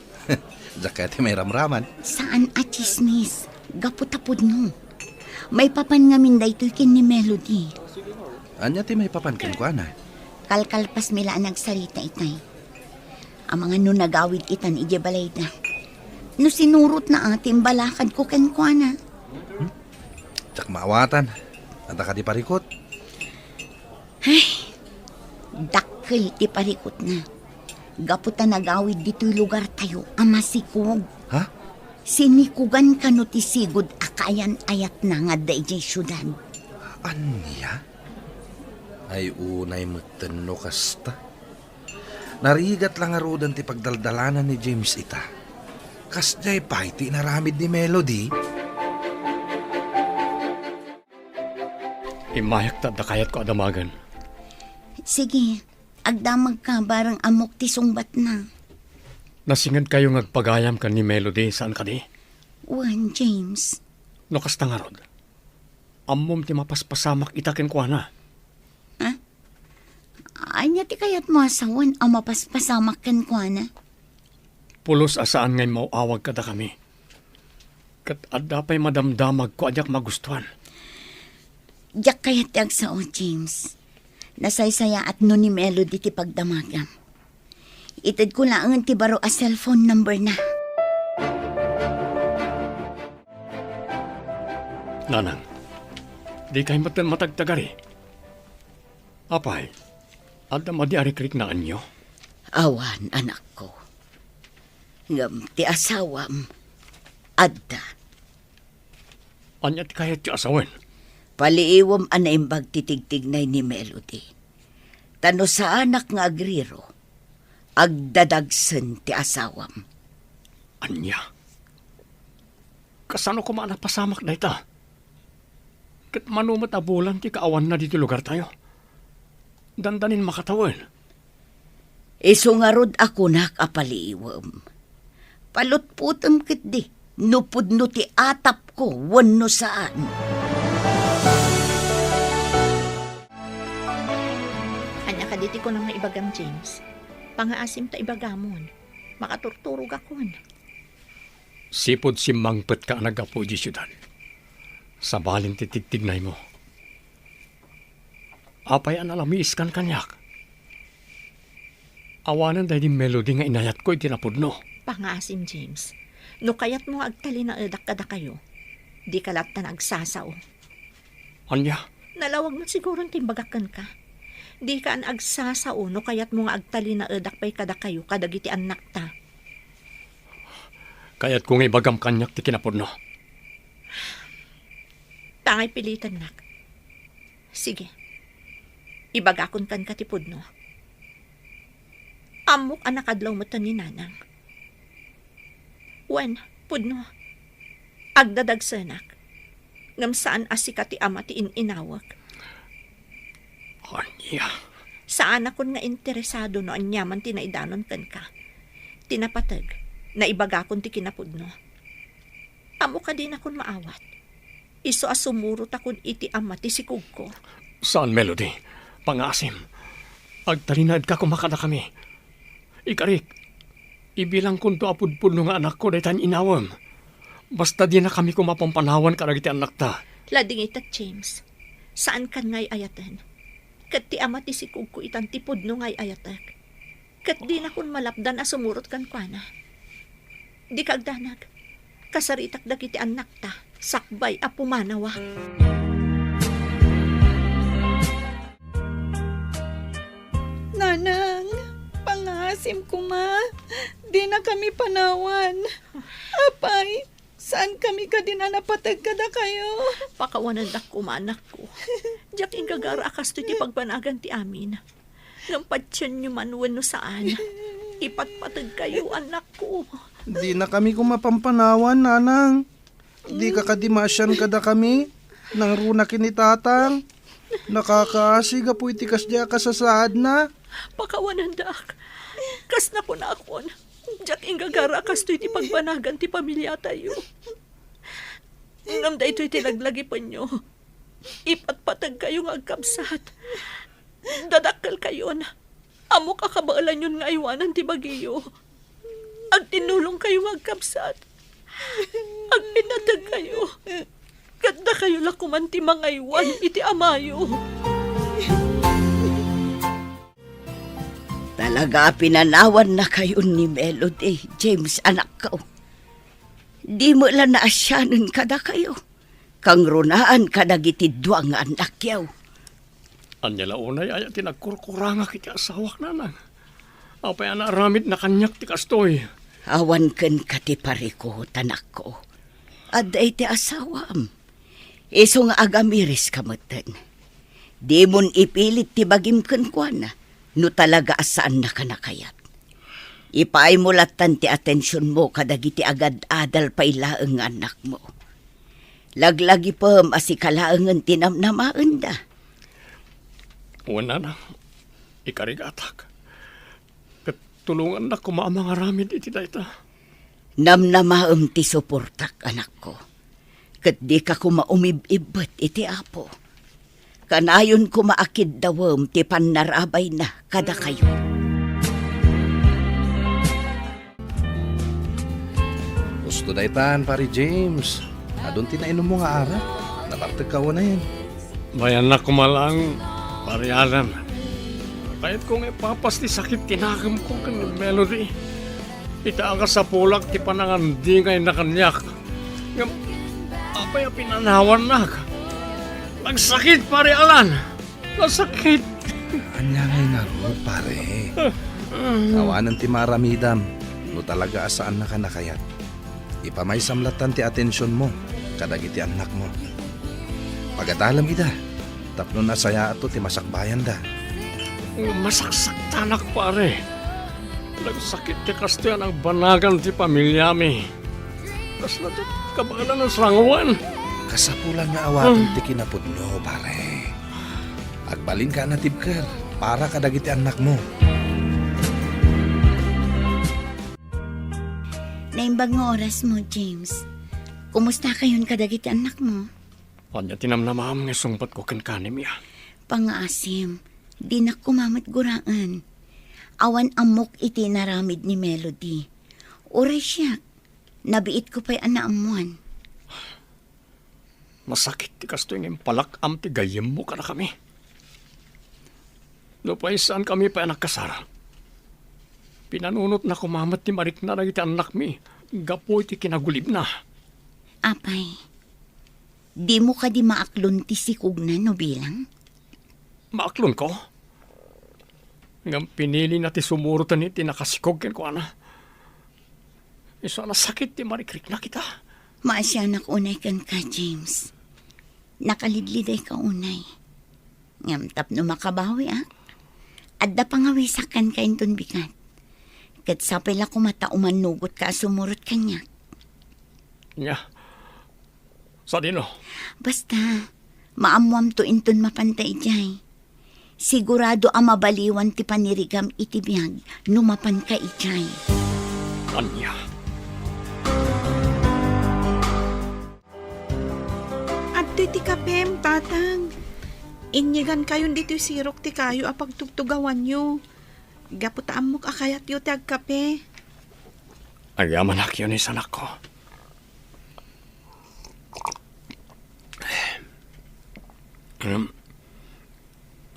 Diak kayat ti mairamraman. Saan a tsismis. Gapu ta pudno. Maipapan ngamin daytoy ken ni Melody. Ania ti maipapan kenkuana? Kalkalpasmi la a nagsarita itay. Amangan no nagawid itan idiay balayda. No sinurotna a ti imbalakadko kenkuana. Hmm? Diak maawatan. Adda kadi parikut? Ay, dakkel ti parikutna. Gapu ta nagawid ditoy lugartayo a masikog. Ha? Sinikugan kano ti sigud a kaayan-ayatna nga adda idiay siudad. Ania? Ay, unay metten no kasta. Narigat la ngaruden ti pagdaldalanan ni James ita. Kasdiay pay ti inaramid ni Melody? Immayak ta adda kayatko a damagen. Sige, agdamagka bareng ammok ti sungbatna. Nasingedkayo nga agpagayam ken ni Melody, saan kadi? Wen, James. No kasta ngarud, ammom ti mapaspasamak ita kenkuana. Ha? Ania ti kayatmo a sawen a mapaspasamak kenkuana? Pulos a saan nga immaw-awag kadakami. Ket adda pay madamdamagko a diak magustuan. Diak kayat ti agsao, James. Nasaysayaat no ni Melody ti pagdamagam. Itedko laeng ti baro a cellphone number na. Nanang, dikay metten matagtagari. Apay, adda madi a rikriknaenyo? Awan, anakko. Ngem ti asawam, adda. Ania ti kayatyo a sawen? Paliiwem a naimbag ti tigtignay ni Melody. Ta no saanak nga agriro, agdadagsen ti asawam. Ania? Kasano koma a napasamak dayta? Ket mano met a bulan ti kaawanna ditoy lugartayo? Dandanin makatawen. Isu ngarud a kunak a paliiwem. Palutpotem ketdi no pudno ti atapko wenno saan. Ania kadi ti kunam nga ibagam, James? Pangaasim ta ibagamon. Makaturturogakon. Sipud simmangpetka a naggapu idiay siudad, sabalen ti tigtignaymo. Apay a nalamiiskan kaniak? Awanen daydi Melody nga inayatko iti napudno. Pangaasim, James. No kayatmo nga agtalinaedak kadakayo, dika latta nga agsasao. Ania? Nalawag met siguron ti imbagak kenka. Dika agsasao no kayatmo nga agtalinaedak pay kadakayo kadagiti annakta. Kayatko nga ibagam kaniak ti kinapudno. Tangay pilitennak. Sige. Ibagakon kenka ti pudno. Ammok a nakadlaw metten ni Nanang. Wen, pudno. Agdadagsenak. Ngem saan a sika ti ama ti in-inawek. Ania? Saanakon nga interesado no aniaman ti naidanon kenka. Ti napateg, naibagakon ti kinapudno. Ammok a dinakon maawat. Isu a sumurotakon iti ama ti sikogko. Saan, Melody. Pangaasim. Agtalinaedka koma kadakami. Ikarik, ibilangkonto a pudpudno nga anakko dayta nga inawem. Basta dinakami koma pampanawan kadagiti annakta. Ladingitek, James. Saankan nga ay-ayaten. Ket ti ama ti sikogko itan ti pudno nga ay-ayatek. Ket dinakon malapdan a sumurot kenkuana. Dika agdanag. Kasaritak dagiti annakta sakbay a pumanawak. Nanang, pangaasim koma. Dinakami panawan. Apay, saankami kadin a napateg kadakayo? Pakawanendak koma, anakko. Diak inggagara a kastoy ti pagbanagan ti amin. Ngem patienyo man wenno saan, ipatpategkayo, anakko. Dinakami koma pampanawan, nanang. Dika kadi maasian kadakami? Nangruna ken ni tatang. Nakakaasi gapu iti kasdiay a kasasaadna. Pakawanendak. Kas nakunakon, diak inggagara a kastoy ti pagbanagan ti pamiliatayo. Ngem daytoy ti laglagipenyo. Ipatpategkayo nga agkabsat. Dadakkelkayon. Ammok a kabaelanyon nga aywanan ti bagiyo. Agtinnulongkayo nga agkabsat. Agpinategkayo. Ket dakayo la koman ti mangaywan iti amayo. Talaga a pinanawannakayon ni Melody, James, anakko. Di met la naasianen kadakayo. Kangrunaan kadagiti dua nga annakyo. Ania la unay aya ti nagkurkurangak iti asawak, nanang? Apay a naaramidna kaniak ti kastoy? Awan kenka ti parikut, anakko. Adda iti asawam. Isu nga agamiriska metten. Dimon ipilit ti bagim kenkuana no talaga a saannaka nakayat. Ipaaymo lattan ti atensionmo kadagiti agad-adal pay laeng nga annakmo. Laglagipem a sika laengen ti namnamaenda. Wen, nanang, ikarigatak. Ket tulongannak koma a mangaramid iti dayta. Namnamaem ti suportak, anakko. Ket dika koma umib-ibbet iti Apo. Kanayon koma a kiddawem ti pannarabayna kadakayo. Husto daytan, Pari James. Adun ti nainummo nga arak. Nabartekka unayen. Mayannak koma laeng, Pari Alan. Kayatko nga ipapas ti sakit ti nakemko ken ni Melody. Ita a kasapulak ti panangandingayna kaniak. Ngem apay a pinanawannak? Nagsakit, Pari Alan! Nasakit. Ania ngay ngarud, pare? Awanen ti maaramidam no talaga a saannaka nakayat. Ipamaysam lattan ti atensionmo kadagiti annakmo. Pagadalem ida tapno nasayaatto ti masakbayanda. Masaksaktanak, pare. Nagsakit ti kastoy a nagbanagan ti pamiliami. Kasla ti kabaelan a sangoen. Kasapulan nga awaten ti kinapudno, pare. Agbalinka a natibker para kadagiti annakmo. Naimbag nga orasmo, James. Kumustakayon kadagiti annakmo? Ania ti namnamaem nga isungbatko kenka ni Mia? Pangaasim, dinak koma met guraen. Awan ammok iti inaramid ni Melody. Uray siak, nabiitko pay a naammoan. Masakit ti kastoy nga impalak-am ti gayyemmo kadakami. Nupay saankami pay a nagkasar, pinanunotna koma met ti marikna dagiti annakmi gapu iti kinagulibna. Apay, dimo kadi maaklon ti sikogna no bilang? Maaklonko? Ngem pinilina ti sumuroten iti nakasikog kenkuana. Isu a nasakit ti marikrikna kita. Maasianak unay kenka, James. Nakalidlidayka unay. Ngem tapno makabawiak, adda pangawisak kenka inton bigat. Ket sapay la koma ta umannugotka a sumurot kaniak. Nia, sadino? Basta, maammoamto inton mapanta idiay. Sigurado a mabaliwan ti panirigam iti biag no mapanka idiay. Ania? Iti kapem, Tatang. Inyigankayon ditoy sirok ti kayo a pagtugtugawanyo. Gapu ta ammok a kayatyo ti agkape. Agyamanak, Eunice, anakko. Ngem,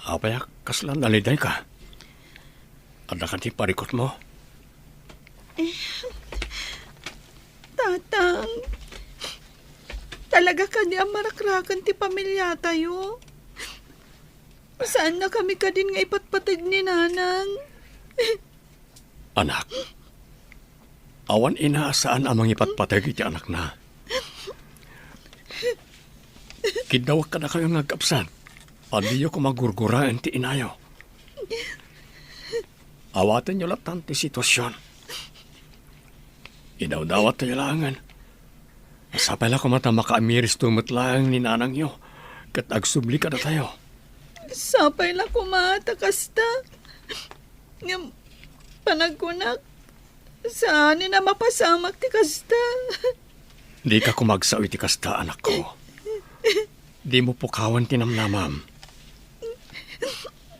apay a kasla nalidayka? Adda kadi parikutmo? Tatang, talaga kadi a marakrakan ti pamiliatayo? Saannakami kadin nga ipatpateg ni Nanang? Anak, awan ina a saan a mangipatpateg iti anakna. Kiddawak kadakayo nga agkabsat a diyo koma gurguraen ti inayo. Awatenyo lattan ti situasion. Idawdawat tayo laengen. Sapay la koma ta makaamiristo met laeng ni nanangyo ket agsubli kadatayo. Sapay la koma ta kasta. Ngem panagkunak, saanen a mapasamak ti kasta. Dika koma agsao iti kasta, anakko. Dimo pukawen ti namnamam.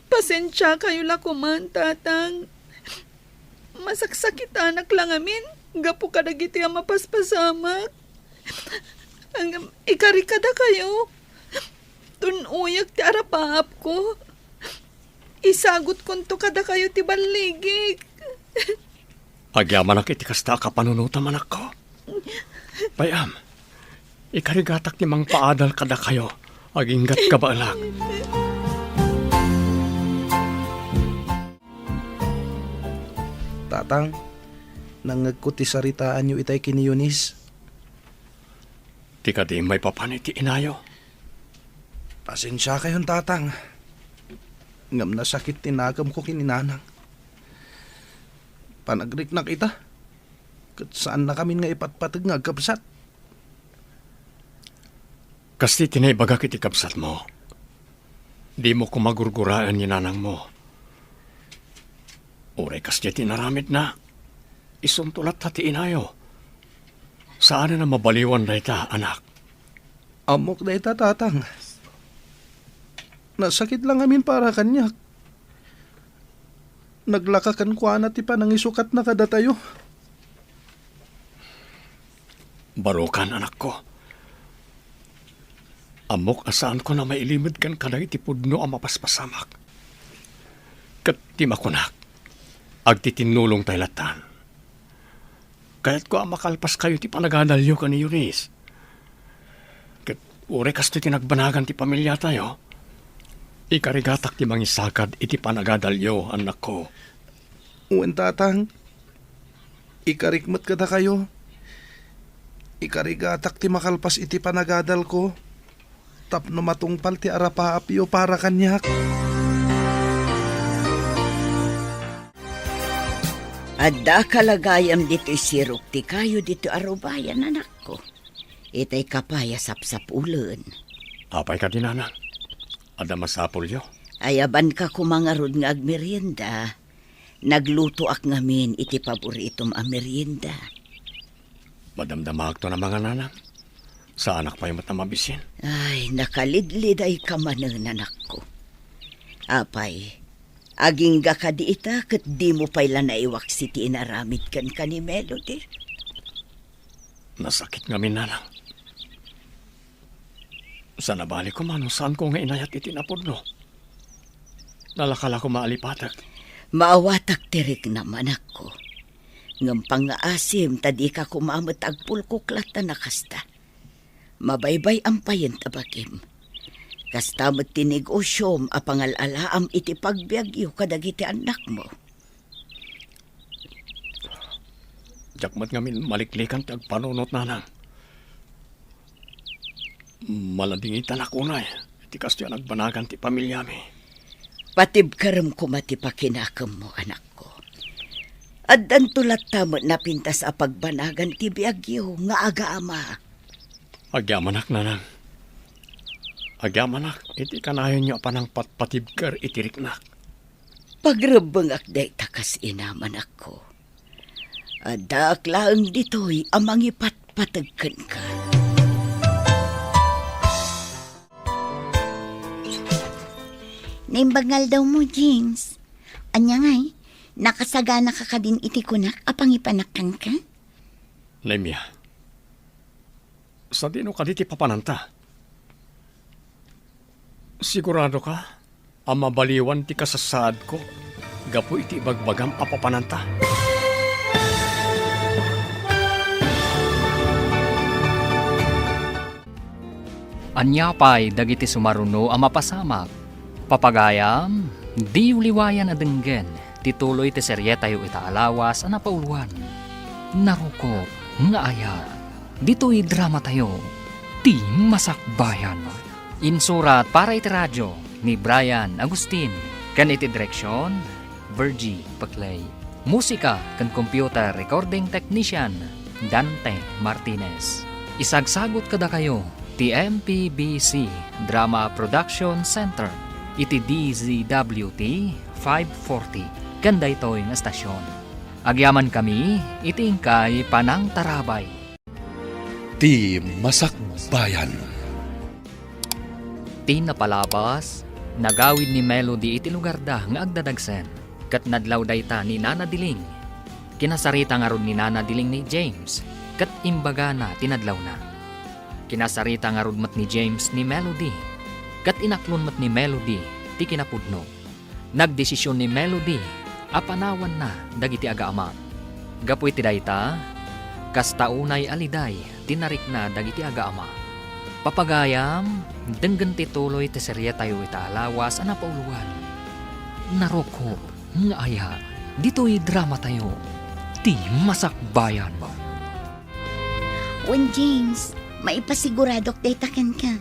Pasensiakayo la koman, Tatang. Masaksakitanak la ngamin gapu kadagiti a mapaspasamak. Ngem ikarik kadakayo. Tun-oyak ti arapaapko. Isagutkonto kadakayo ti balligik. Agyamanak iti kasta a kapanunotam, anakko. Pay-am, ikarigatak ti mangpaadal kadakayo, aginggat kabaelak. Tatang, nangngegko ti saritaanyo itay ken ni Eunice. Ti kadi maipapan iti inayo. Pasensiakayon, Tatang. Ngem nasakit ti nakemko ken ni Nanang. Panagriknak ita, ket saannakamin nga ipatpateg nga agkabsat. Kasta ti naibagak iti kabsatmo. Dimo koma gurguraen ni nanangmo. Uray kasdiay ti inaramidna, isunto latta ti inayo. Saanen a mabaliwan dayta, anak. Ammok dayta, Tatang. Nasakit la ngamin para kaniak. Naglaka kenkuana ti panangisukatna kadatayo. Barokan, anakko. Ammok a saanko a mailimed ken kadagiti pudno a mapaspasamak. Ket ti makunak, agtitinnulongtay lattan. Kayatko a makalpaskayo ti panagadalyo ken ni Eunice. Ket uray kastoy ti nagbanagan ti pamiliatayo, ikarigatak ti mangisakad iti panagadalyo, annakko. Wen, Tatang. Ikarik met kadakayo. Ikarigatak ti makalpas iti panagadalko tapno matungpal ti arapaapyo para kaniak. Adda kalagayam ditoy sirok ti kayo ditoy a rubayan, anakko. Itay ka pay a sapsapulen. Apay kadi, nanang? Adda masapulyo? Ayabanka koma ngarud nga agmerienda. Naglutoak ngamin iti paboritom a merienda. Madamdamaakton a mangan, nanang. Saanak pay met a mabisin. Ay, nakalidlidayka manen, anakko. Apay, agingga kadi ita ket dimo pay la naiwaksi ti inaramid kenka ni Melody? Nasakit ngamin, nanang. Saan a bali koma no saanko nga inayat iti napudno. Nalaka la koma a lipatek. Maawatak ti riknam, anakko. Ngem pangngaasim ta dika koma met agpulkok latta a kasta. Mabaybay-am payen ta bagim. Kasta met ti negosiom a pangal-alaam iti pagbiagyo kadagiti annakmo. Diak met ngamin maliklikan ti agpanunot, nanang. Maladingitanak unay iti kastoy a nagbanagan ti pamiliami. Patibkerem koma ti pakinakemmo, anakko. Addanto latta met napintas a pagbanagan ti biagyo nga agama. Agyamanak, nanang. Agyamanak iti kanayonyo a panangpatpatibker iti riknak. Pagrebbengak dayta kas inam, anakko. Addaak laeng ditoy a mangipatpateg kenka. Naimbag nga aldawmo, James. Ania ngay, nakasaganaka kadin iti kunak a pangipanak kenka? Nemia, sadino kadi ti papananta? Siguradoka a mabaliwan ti kasasaadko gapu iti ibagbagam a papananta? Ania pay dagiti sumaruno a mapasamak? Papagayam, diyo liwayan a denggen ti tuloy ti serietayo ita a lawas a napauluan, Narukop nga Aya. Ditoy dramatayo, Ti Masakbayan. Insurat para iti radio ni Brian Agustin, ken iti direksion, Virgie Paclay. Musika ken computer recording technician, Dante Martinez. Isagsagut kadakayo ti M P B C Drama Production Center iti D Z W T five forty ken daytoy nga estasion. Agyamankami iti inkay panangtarabay. Ti Masakbayan. Ti napalabas, nagawid ni Melody iti lugarda nga agdadagsen, ket nadlaw dayta ni Nana Diling. Kinasarita ngarud ni Nana Diling ni James, ket imbagana ti nadlawna. Kinasarita ngarud met ni James ni Melody, ket inaklon met ni Melody ti kinapudno. Nagdesision ni Melody a panawanna dagiti agaama. Gapu iti dayta, kasta unay a liday ti narikna dagiti agaama. Papagayam, denggen ti tuloy ti serietayo ita a lawas a napauluan, Narukop nga Aya, ditoy dramatayo, Ti Masakbayan. Wen, James, maipasiguradok dayta kenka.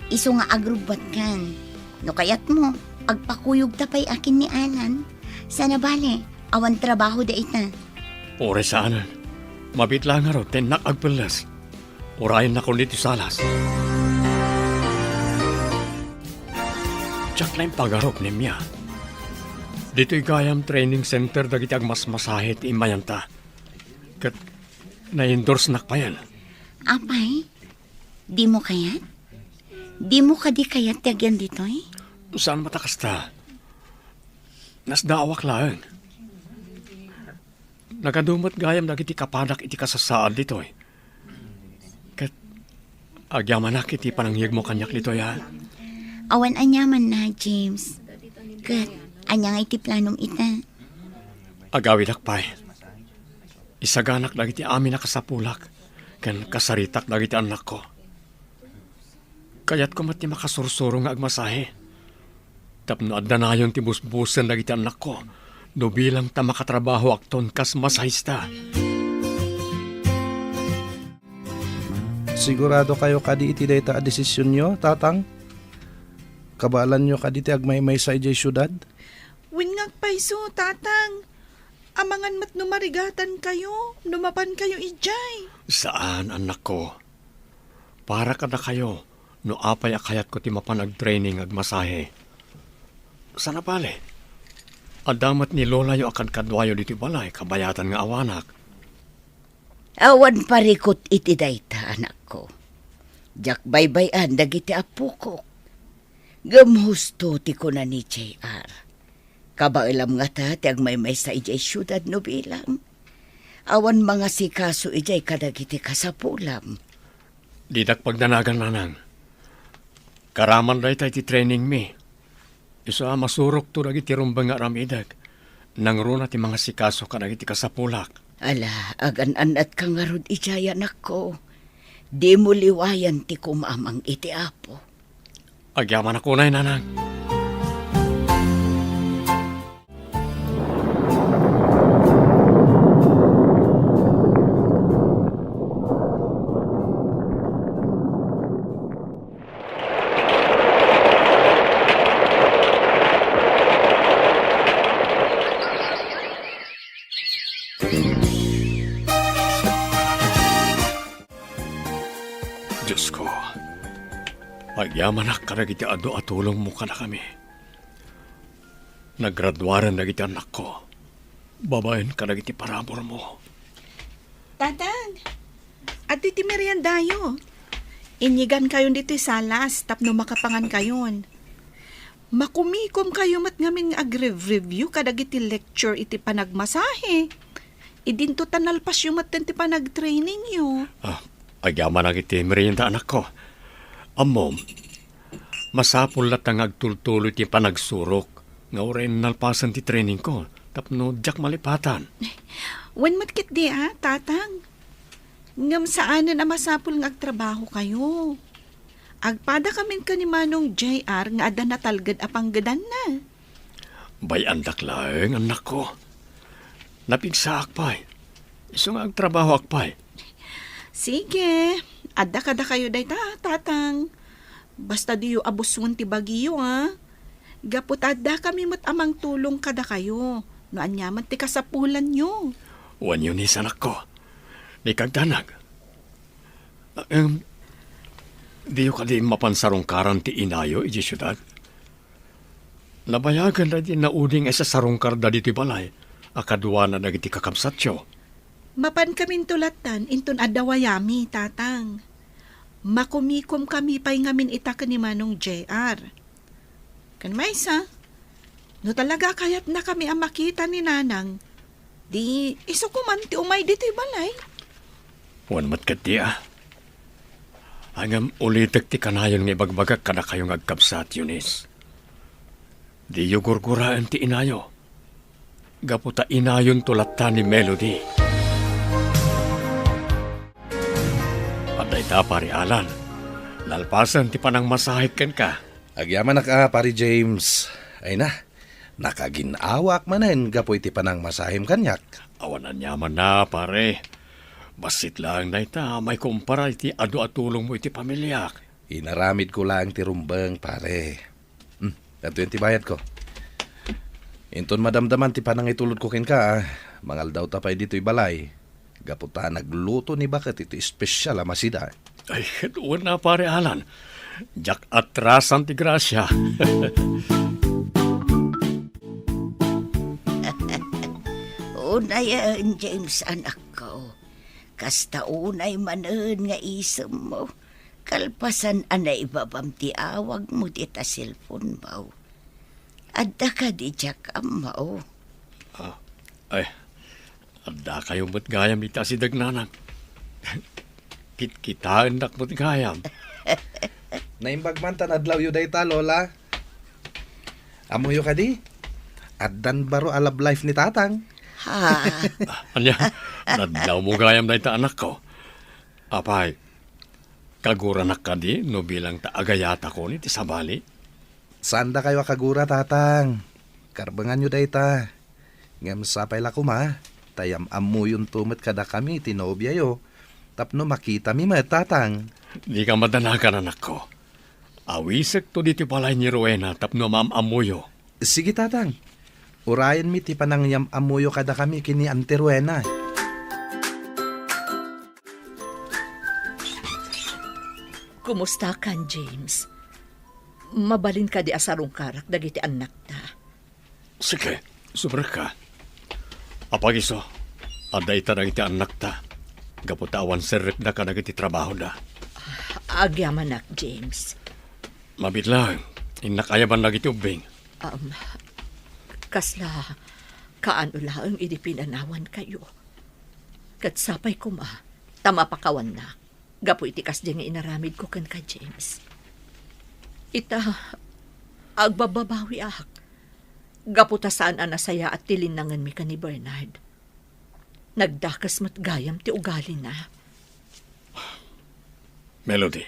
Isu nga agrubbuatkan. No kayatmo, agpakuyogta pay akin ni Alan. Sana bale, awan trabaho dayta. Uray saanen. Mabiit laeng ngarud ti innak agpelles. Urayennakon ditoy salas. Diak naimpagarup, Nemia. Ditoy gayam training center dagiti agmasmasahe ti immayanta. Ket na-endorsenak payen. Apay, dimo kayat? Dimo kadi kayat ti agyan ditoy? Saan met a kasta. Nasdaawak laeng. Nagadu met gayam dagiti kapadak iti kasasaad ditoy. Ket agyamanak iti panangngegmo kaniak ditoy, a? Awan aniamanna, James. Ket ania nga iti planom ita? Agawidak pay. Isaganak dagiti amin a kasapulak ken kasaritak dagiti annakko. Kayatko met ti makasursuro nga agmasahe tapno addanayon ti busbusen dagiti annakko no bilang ta makatrabahoakton kas masahista. Siguradokayo kadi iti dayta a desisionyo, Tatang? Kabaelanyo kadi ti agmaymaysa idiay siudad? Wen nga agpayso, Tatang. Amangan met no marigatankayo no mapankayo idiay. Saan, annakko. Para kadakayo no apay a kayatko ti mapan agtraining nga agmasahe. Sana bale, adda met ni lolayo a kadkaduayo ditoy balay kabayatan nga awanak. Awan parikut iti dayta, anakko. Diak baybay-an dagiti appokok. Ngem husto ti kuna ni J R. Kabaelam ngata ti agmaymaysa idiay siudad no bilang. Awan mangasikaso idiay kadagiti kasapulam. Didak pagdanagan, nanang. Karaman dayta iti trainingmi. Isu a masurokto dagiti rumbeng nga aramidek. Nangruna ti mangasikaso kadagiti kasapulak. Ala, agan-annatka ngarud idiay, anakko. Dimo liwayan ti kumamang iti Apo. Agyamanak unay, nanang. Diosko, agyamanak kadagiti adu a tulongmo kadakami. Nagraduaren dagiti annakko, babaen kadagiti paraburmo. Tatang, adtoy ti meriendayo. Inyigankayon ditoy salas tapno makapangankayon. Makumikom kayo met ngamin nga agrev-review kadagiti lecture iti panagmasahe. Idinto ta nalpasyo met ti panagtrainingyo. Ah, agyamanak iti merienda, anakko. Ammom, masapul latta nga agtultuloy ti panagsurok nga uray nalpasen ti trainingko tapno diak malipatan. Wen met ketdi a, Tatang. Ngem saanen a masapul nga agtrabaho kayo. Agpada kamin ken ni Manong J R nga adda natalged a panggedanna. Bay-andak laeng, annakko. Napigsaak pay. Isu nga agtrabahoak pay. Sige, adda kadakayo dayta, Tatang. Basta diyo abuson ti bagiyo, a. Gapu ta adda kami met a mangtulong kadakayo no aniaman ti kasapulanyo. Wen, Eunice, anakko. Ni kagdanag. Em, diyo kadi mapan sarungkaran ti inayo iti siudad? Nabayagan daydi naudi nga isasarungkarda ditoy balay a kaduana dagiti kakabsatyo. Mapan kaminto lattan inton adda wayami, Tatang. Makumikom kami pay ngamin ita ken ni Manong J R. Ken maysa, no talaga kayatna kami a makita ni Nanang, di isu koman ti umay ditoy balay. Wen met ketdi a. Ngem ulitek ti kanayon nga ibagbagak kadakayo nga agkabsat, Eunice. Diyo gurguraen ti inayo. Gapu ta inayonto latta ni Melody. Adda ita, Pare Alan. Nalpasen ti panangmasahek kenka. Agyamanak a, Pare James. Ay na, nakagin-awaak manen gapu iti panangmasahim kaniak. Awan aniamanna, pare. Bassit laeng dayta, maikumpara iti adu a tulongmo iti pamiliak. Inaramidko laeng ti rumbeng, pare. Hmm, adtoyen ti bayadko. Inton madamdaman ti panangitulodko kenka, a, mangaldawta pay ditoy balay. Gapu ta nagluto ni baket iti espesial a masida. Ay, ket wen a, Pare Alan. Diak atrasan ti grasia. Unayen, James, anakko. Kasta unay manen nga isemmo, kalpasan a naibabam ti awagmo dita cellphone-mo. Adda kadi diak ammo? Ah, ay, adda kayo met gayam iti asideg, Nanang. Kitkitaennak met gayam. Naimbag man ta nadlawyo dayta, Lola. Ammoyo kadi? Addan baro a love life ni Tatang. Ha? Ania, nadlawmo gayam dayta, anakko. Apay, kaguranak kadi no bilang ta agayatakon iti sabali? Saandakayo a kagura, Tatang. Karbenganyo dayta. Ngem sapay la koma, ta yam-ammoyonto met kadakami ti nobiayo, tapno makitami met, Tatang. Dika madanagan, anakko. Awisekto ditoy balay ni Rowena tapno maam-ammoyo. Sige, Tatang. Urayenmi ti panangyam-ammoyo kadakami ken ni Auntie Rowena. Kumustakan, James? Mabalin kadi a sarungkarak dagiti annakta? Sige, sumrekka. Apagiso, adda ita dagiti annakta, gapu ta awan serrekda kadagiti trabahoda. Agyamanak, James. Mabiit laeng, innak ayaban dagiti ubbing. Um, kasla kaano laeng idi pinanawankayo. Ket sapay koma, ta mapakawannak. Gapu iti kasdi nga inaramidko kenka, James. Ita, agbabbabawiak. Gapu ta saan a nasayaat ti linnangenmi ken ni Bernard. Nagdakes met gayam ti ugalina. Melody,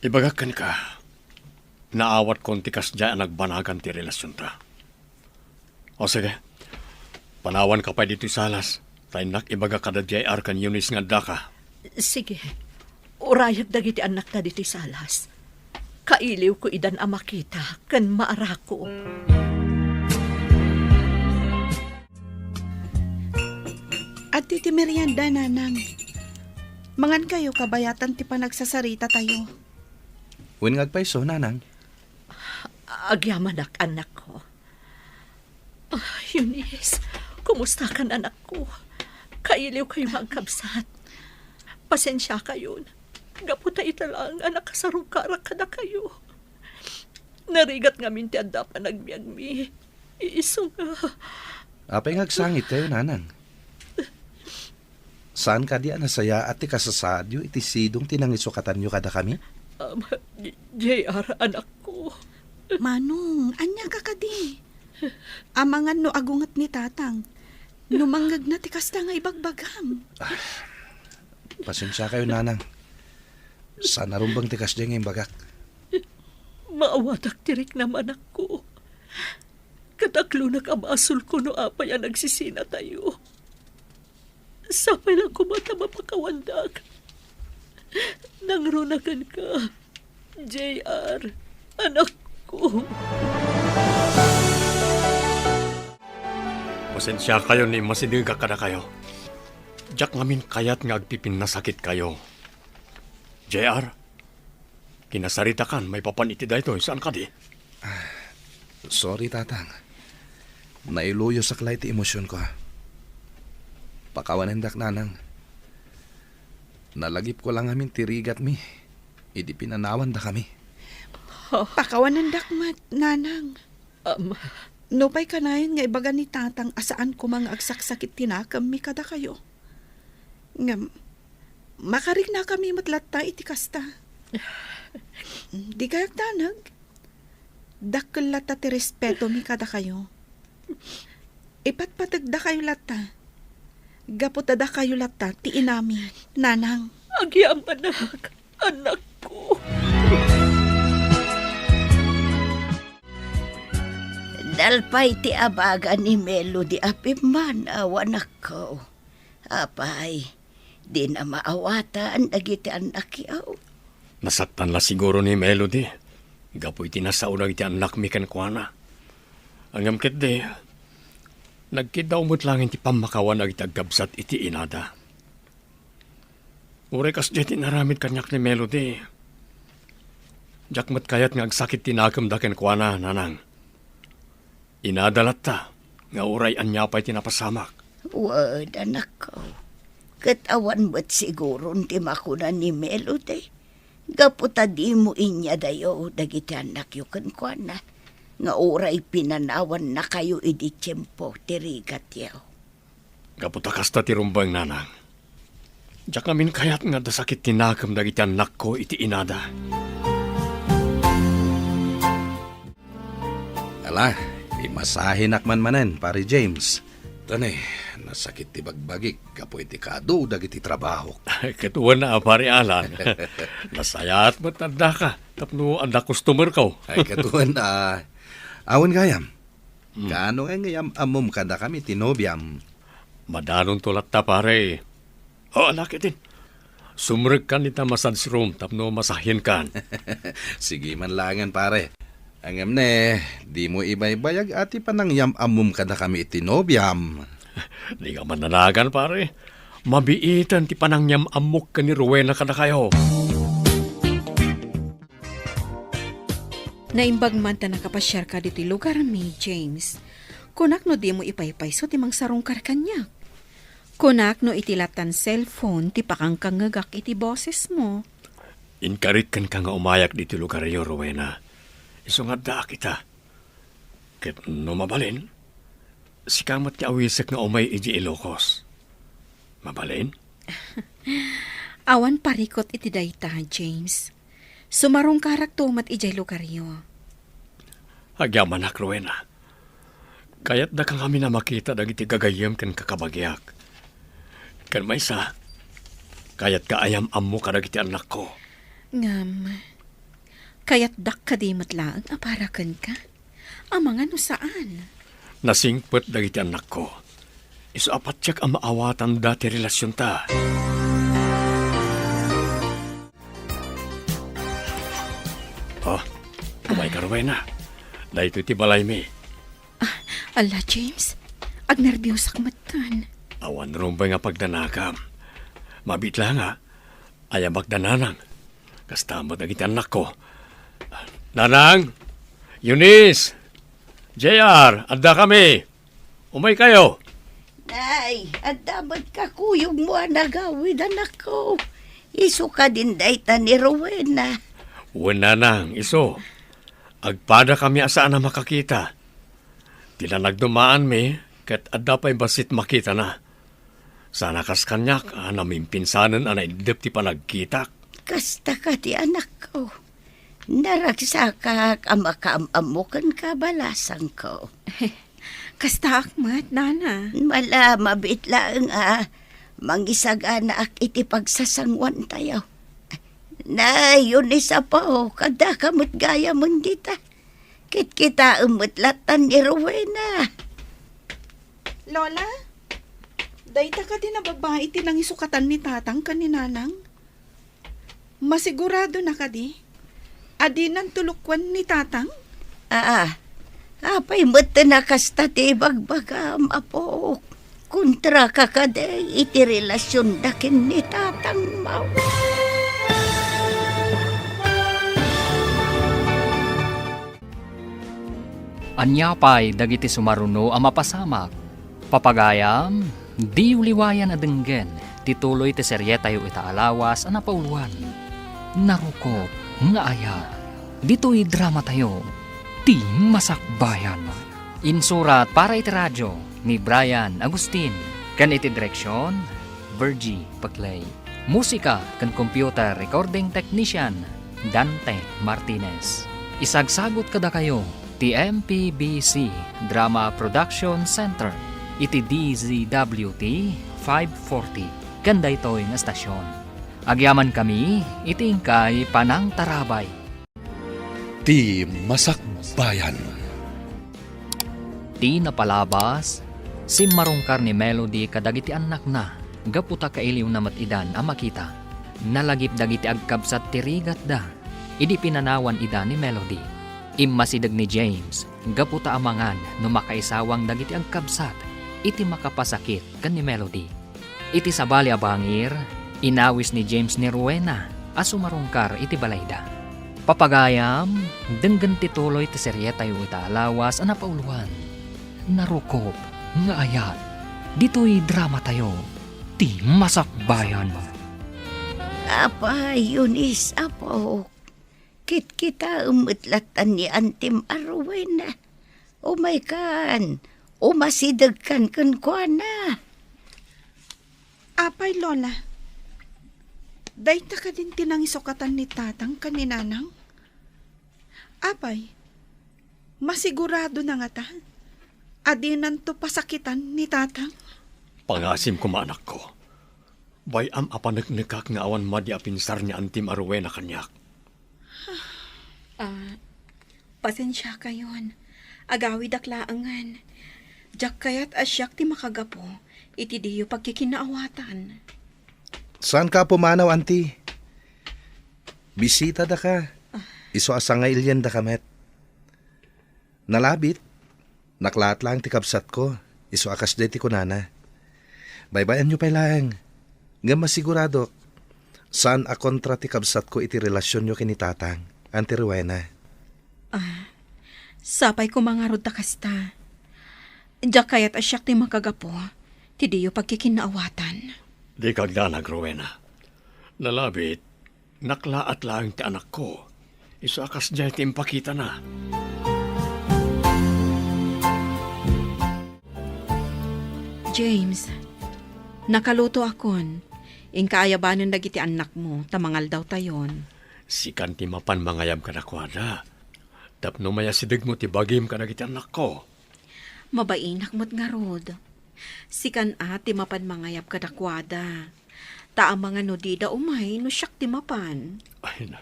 ibagak kenka, naawatkon ti kasdiay a nagbanagan ti relasionta. O sige, panawanka pay ditoy salas, ta innak ibaga kada J R ken Eunice nga addaka. Sige, urayak dagiti annakta ditoy salas. Kailiwko idan a makita ken maarako. Adtoy ti merienda, Nanang. Mangankayo kabayatan ti panagsasarita tayo. Wen nga agpayso, Nanang? Agyamanak, annakko. Ah, Eunice, kumustakan, anakko? Kailiwkayo nga agkabsat. Pasensiakayon. Gapu ta ita laeng a nakasarungkarak kadakayo. Narigat ngamin ti adda panagbiagmi. Isu nga. Apay nga agsangitkayo, nanang? Saan kadi a nasayaat ti kasasaadyo iti sidong ti nangisukatanyo kadakami? Um, J R, anakko. Manong, ania ka kadi? Amangan no agunget ni Tatang. No mangngegna ti kasta nga ibagbagam. Ah, pasensiakayo, nanang. Saan a rumbeng ti kasdiay nga imbagak. Maawatak ti riknam, anakko. Kadaklonak a basolko no apay a nagsisinatayo. Sapay lang koma ta mapakawandak. Nangruna kenka, J R, anakko. Pasensiakayo no immasidegak kadakayo. Diak ngamin kayat nga agpipinnasakitkayo. J R, kinasaritakan maipapan iti daytoy, saan kadi? Sorry, Tatang. Nailuyosak la iti emosionko. Pakawanendak, Nanang. Nalagipko la ngamin ti rigatmi idi pinanawandakami. Pakawanendak met, Nanang. Ama. Nupay kanayon nga ibaga ni Tatang a saan koma nga agsaksakit ti nakemmi kadakayo. Ngem, makariknakami met latta iti kasta. Dikay agdanag. Dakkel latta ti respetomi kadakayo. Ipatpategdakayo latta. Gapu ta dakayo latta ti inami, Nanang. Agyamanak, anakko. Nalpay ti abaga ni Melody a pimmanaw, anakko. Apay, dina maawatan dagiti annakyo. Nasaktan la siguro ni Melody gapu iti nasaona iti annakmi kenkuana. Ngem ketdi, nagkiddaw met laeng ti pammakawan dagiti agkabsat iti inada. Uray kasdiay ti inaramid kaniak ni Melody, diak met kayat nga agsakit ti nakemda kenkuana, Nanang. Inada latta nga uray ania pay ti napasamak. Wen, anakko. Ket awan met siguron ti makuna ni Melody gapu ta dimo inyadayo dagiti annakyo kenkuana nga uray pinanawannakayo idi tiempo ti rigatyo. Gapu ta kasta ti rumbeng, Nanang. Diak ngamin kayat nga adda sakit ti nakem dagiti annakko iti inada. Ala, imasahenak man manen, Pare James. Tane, nasakit ti bagbagik gapu iti kaadu dagiti trabahok. Ket wen a, Pare Alan. Nasayaat met addaka tapno adda customerko. Ay, ket wen a. Awan gayam. Hmm. Kaano ngay nga iyam-ammom kadakami ti nobiam? Madanonto latta, pare. O, ala ketdin. Sumrekkan ita massage room tapno masahenkan. Sige man laengen, pare. Ngem ne, dimo ibaybayag a ti panangyam-ammom kadakami iti nobiam. Dika mannanagan, pare. Mabiiten ti panangyam-ammok ken ni Rowena kadakayo. Naimbag man ta nakapasiarka ditoy lugarmi, James. Kunak no dimo ipaypayso ti mangsarungkar kaniak. Kunak no iti lattan cellphone ti pakangkangngegak iti bosesmo. Inkarik kenka nga umayak ditoy lugaryo, Rowena. Isu nga addaak ita. Ket no mabalin, sika met ti awisek nga umay idiay Ilocos. Mabalin? Awan parikut iti dayta, James. Sumarungkarakto met idiay lugaryo. Agyamanak, Rowena. Kayatdaka ngamin a makita dagiti gagayyem ken kakabagiak. Ken maysa, kayatka a yam-ammo kadagiti annakko. Ngem, kayatdak kadi met laeng a para kenka? Amangan no saan? Nasingpet dagiti annakko. Isu a patiek a maawatanda ti relasionta. Oh, umayka, Rowena. Daytoy ti balaymi. Ah, ala, James. Agnerbiusak metten. Awan rumbeng a pagdanakam. Mabiit la nga, ayamak da Nanang. Kasta met dagiti annakko. Nanang! Eunice! J R, addakami! Umaykayo! Nay, adda met kakuyogmo a nagawid, anakko. Isu kadin dayta ni Rowena. Wen, Nanang, isu. Agpadakami a saan a makakita. Ti nanagdumaanmi, ket adda pay bassit makitana. Saan a kas kaniak a namimpinsanen a naiddep ti panagkitak. Kasta kadi, anakko. Naragsakak a makaam-ammo kenka, balasangko. Kastaak met, Nana. Mala, mabiit laeng a mangisaganaak iti pagsasanguantayo. Nay, Eunice, Apo, kaddaka met gayamen dita. Kitkitaem met lattan ni Rowena. Lola, dayta kadi a babai ti nangisukatan ni Tatang ken ni Nanang? Masiguradona kadi a dinanto lukoen ni Tatang? Aa, apay met a kasta ti ibagbagam, Apo? Kontraka kadi iti relasionda ken ni Tatangmo? Ania pay dagiti sumaruno a mapasamak? Papagayam, diyo liwayan a denggen ti tuloy ti serietayo ita a lawas a napauloan, Narukop nga Ayat. Ditoy dramatayo, Ti Masakbayan. Insurat para iti radio ni Brian Agustin, ken iti direksion, Virgie Paclay. Musika ken computer recording technician, Dante Martinez. Isagsagut kadakayo ti M P B C Drama Production Center iti D Z W T five forty ken daytoy nga estasion. Agyamankami iti inkay panangtarabay. Ti Masakbayan. Ti napalabas, simmarungkar ni Melody kadagiti annakna gapu ta kailiwna met idan a makita. Nalagip dagiti agkabsat ti rigatda idi pinanawan ida ni Melody. Immasideg ni James gapu ta amangan no makaisawang dagiti agkabsat iti makapasakit ken ni Melody. Iti sabali a bangir, inawis ni James ni Rowena a sumarungkar iti balayda. Papagayam, denggen ti tuloy ti serietayo ita a lawas a napauloan, Narukop nga Ayat. Ditoy dramatayo, Ti Masakbayan. Apay, Eunice, Apo, kitkitaem met lattan ni Antim a Rowena. Umaykan, umasidegkan kenkuana. Apay, Lola, dayta kadin ti nangisukatan ni Tatang ken ni Nanang? Apay, masiguradona ngata a dinanto pasakitan ni Tatang? Pangasim koma, anakko. Bay-am a paneknekak nga awan madi a pinsar ni Antim a Rowena kaniak. Ah, pasensiakayon. Agawidak laengen. Diak kayat a siak ti makagapu iti diyo pagkikinnaawatan. Saanka a pumanaw, Anti. Bisitadaka. Ah. Isu a sangailiandaka met. Nalabit, naklaat laeng ti kabsatko, isu a kasdiay ti kunana. Baybayanyo pay laeng, ngem masiguradok, saan a kontra ti kabsatko iti relasionyo ken ni Tatang, Anti Rowena. Ah, sapay koma ngarud ta kasta. Diak kayat a siak ti makagapu ti diyo pagkikinnaawatan. Dika agdanag, Rowena. Nalabit, naklaat laeng ti anakko. Isu a kasdiay ti impakitana. James, nakalutoakon. Inka ayabanen dagiti annakmo ta mangaldawtayon. Sikan ti mapan mangayab kadakuada. Tapno mayasidegmo ti bagim kadagiti annakko. Mabainak met ngarud. Sikan a ti mapan mangayab kadakuada. Ta amangan no dida umay no siak ti mapan. Ay, na,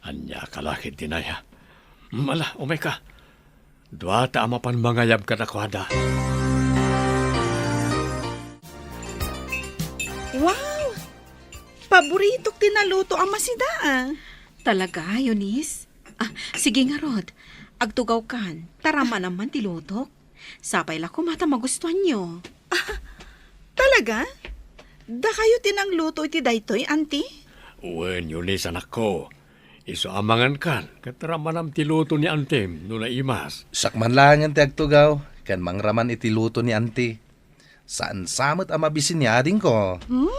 ania ka la ket dinaya. Mala, umayka. Duata a mapan mangayab kadakuada. Wow! Paboritok ti naluto a masida, ah. Talaga, Eunice? Ah, sige ngarud. Agtugawkan, ta ramanam man ti lutok. Sapay la koma ta magustuanyo. Ah, talaga? Dakayo ti nangluto iti daytoy, Auntie? Wen, Eunice, anakko. Isu a mangankan, ket ramanam ti luto ni Auntiem no naimas. Siak man laengen ti agtugaw, ken mangraman iti luto ni Auntie. Saan sa met a mabisin ni adingko. Hmm?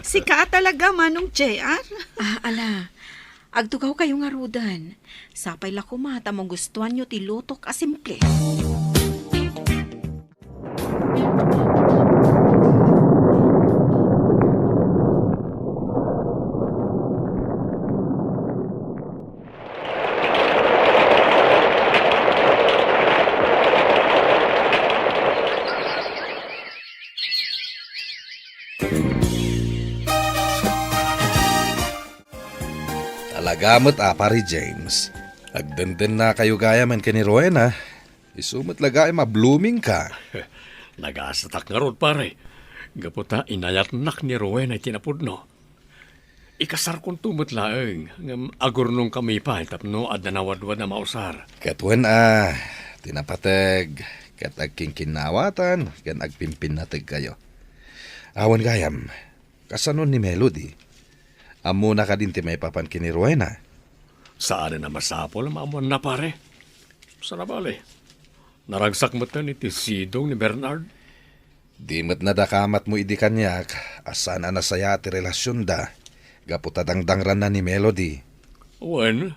Sika a talaga, Manong J R? Ah, ala. Agtugawkayo ngaruden. Sapay la koma ta magustuanyo ti lutok a simple. Talaga met a, Pare James. Agdendennakayo gayam ken ni Rowena. Isu met la gayam a blooming ka. Nagasatak ngarud, pare. Gapu ta inayatnak ni Rowena iti napudno. Ikasarkonto met laeng, ngem agurnongkami pay tapno adda nawadwad a mausar. Ket wen a, ti napateg, ket agkinkinnawatan, ken agpimpinnategkayo. Awan gayam, kasano ni Melody? Ammona kadin ti maipapan ken ni Rowena? Saanen a masapul a maammoanna, pare. Sabali, naragsak metten iti sidong ni Bernard. Di met nadakamatmo idi kaniak a saan a nasayaat ti relasionda gapu ta dangrangranna ni Melody. Wen,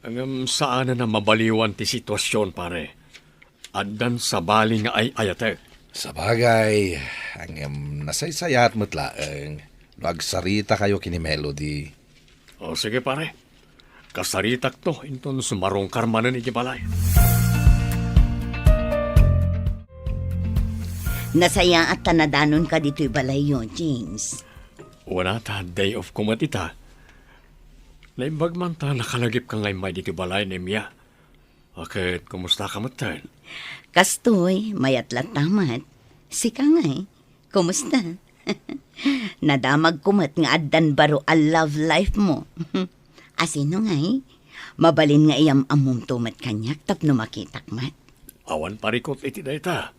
ngem saanen a mabaliwan ti situasion, pare. Addan sabali nga ay-ayatek. Sabagay, ngem nasaysayaat met laeng no agsaritakayo ken ni Melody. O, sige, pare. Kasaritakto inton sumarungkar manen iti balay. Nasayaat ta nadanonka ditoy balayyo, James. Wen a, ta day off ko met ita. Naimbag man ta nakalagipka nga immay ditoy balay, Nemia. A, ket kumustaka metten? Kastoy, mayat latta met. Sika ngay, kumusta? Nadamagko met nga addan baro a love life mo. Asino ngay? Mabalin nga iyam-ammomto met kaniak tapno makitak met. Awan parikut iti dayta.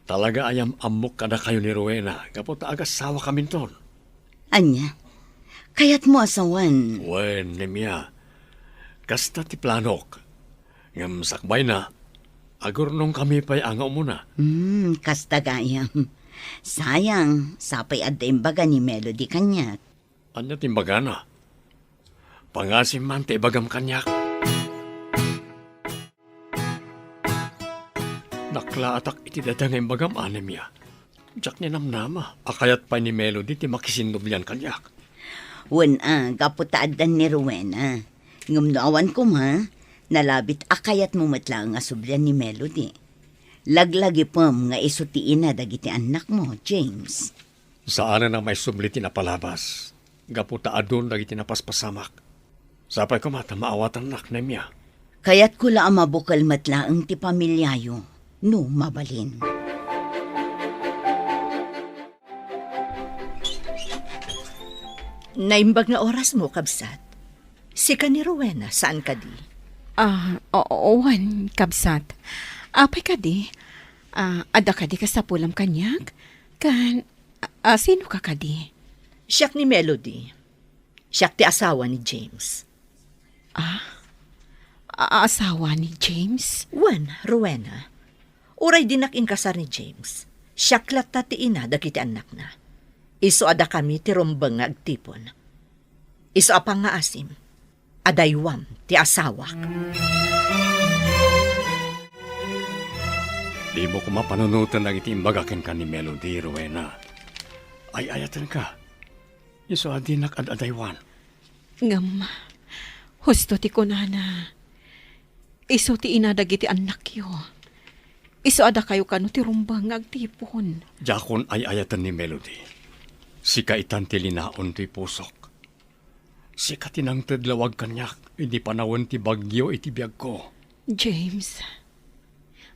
Talaga a yam-ammok kadakayo ni Rowena gapu ta agasawakaminton. Ania? Kayatmo a sawen? Wen, Nemia. Kasta ti planok. Ngem sakbayna, agurnongkami pay a nga umuna. Hmm, kasta gayam. Sayang, sapay adda imbaga ni Melody kaniak. Ania ti imbagana? Pangasim man ti ibagam kaniak. Naklaatak iti dayta nga imbagam, Nemia. Diak ninamnama a kayat pay ni Melody ti makisinnublian kaniak. Wen a, gapu ta addan ni Rowena. Ngem no awan koma, nalabit a kayatmo met laeng a sublian ni Melody. Laglagipem nga isu ti ina dagiti annakmo, James. Saanen a maisubli ti napalabas, gapu ta adun dagiti napaspasamak. Sapay koma ta maawatannak, Nemia. Kayatko la a mabukel met laeng ti pamiliayo, no mabalin. Naimbag nga orasmo, kabsat. Sika ni Rowena, saan kadi? Ah, oo, wen, kabsat. Apay kadi? Ah, adda kadi kasapulam kaniak? Kan, ah, sino ka kadi? Siak ni Melody. Siak ti asawa ni James. Ah? A-, asawa ni James? Wen, Rowena. Uray dinak inkasar ni James, siak latta ti ina dagiti annakna. Isu a dakami ti rumbeng nga agtipon. Isu a pangngaasim, adaywam ti asawak. Dimo koma panunoten dagiti imbaga kenka ni Melody, Rowena. Ay-ayatenka. Isu a dinak ad-adaywan. Ngem, husto ti kunana, isu ti ina dagiti annakyo. Isu a dakayo kano ti rumbeng nga agtipon. Diakon ay-ayaten ni Melody. Sika itan ti linaon toy pusok. Sika ti nangted lawag kaniak idi panawen ti bagyo iti biagko. James,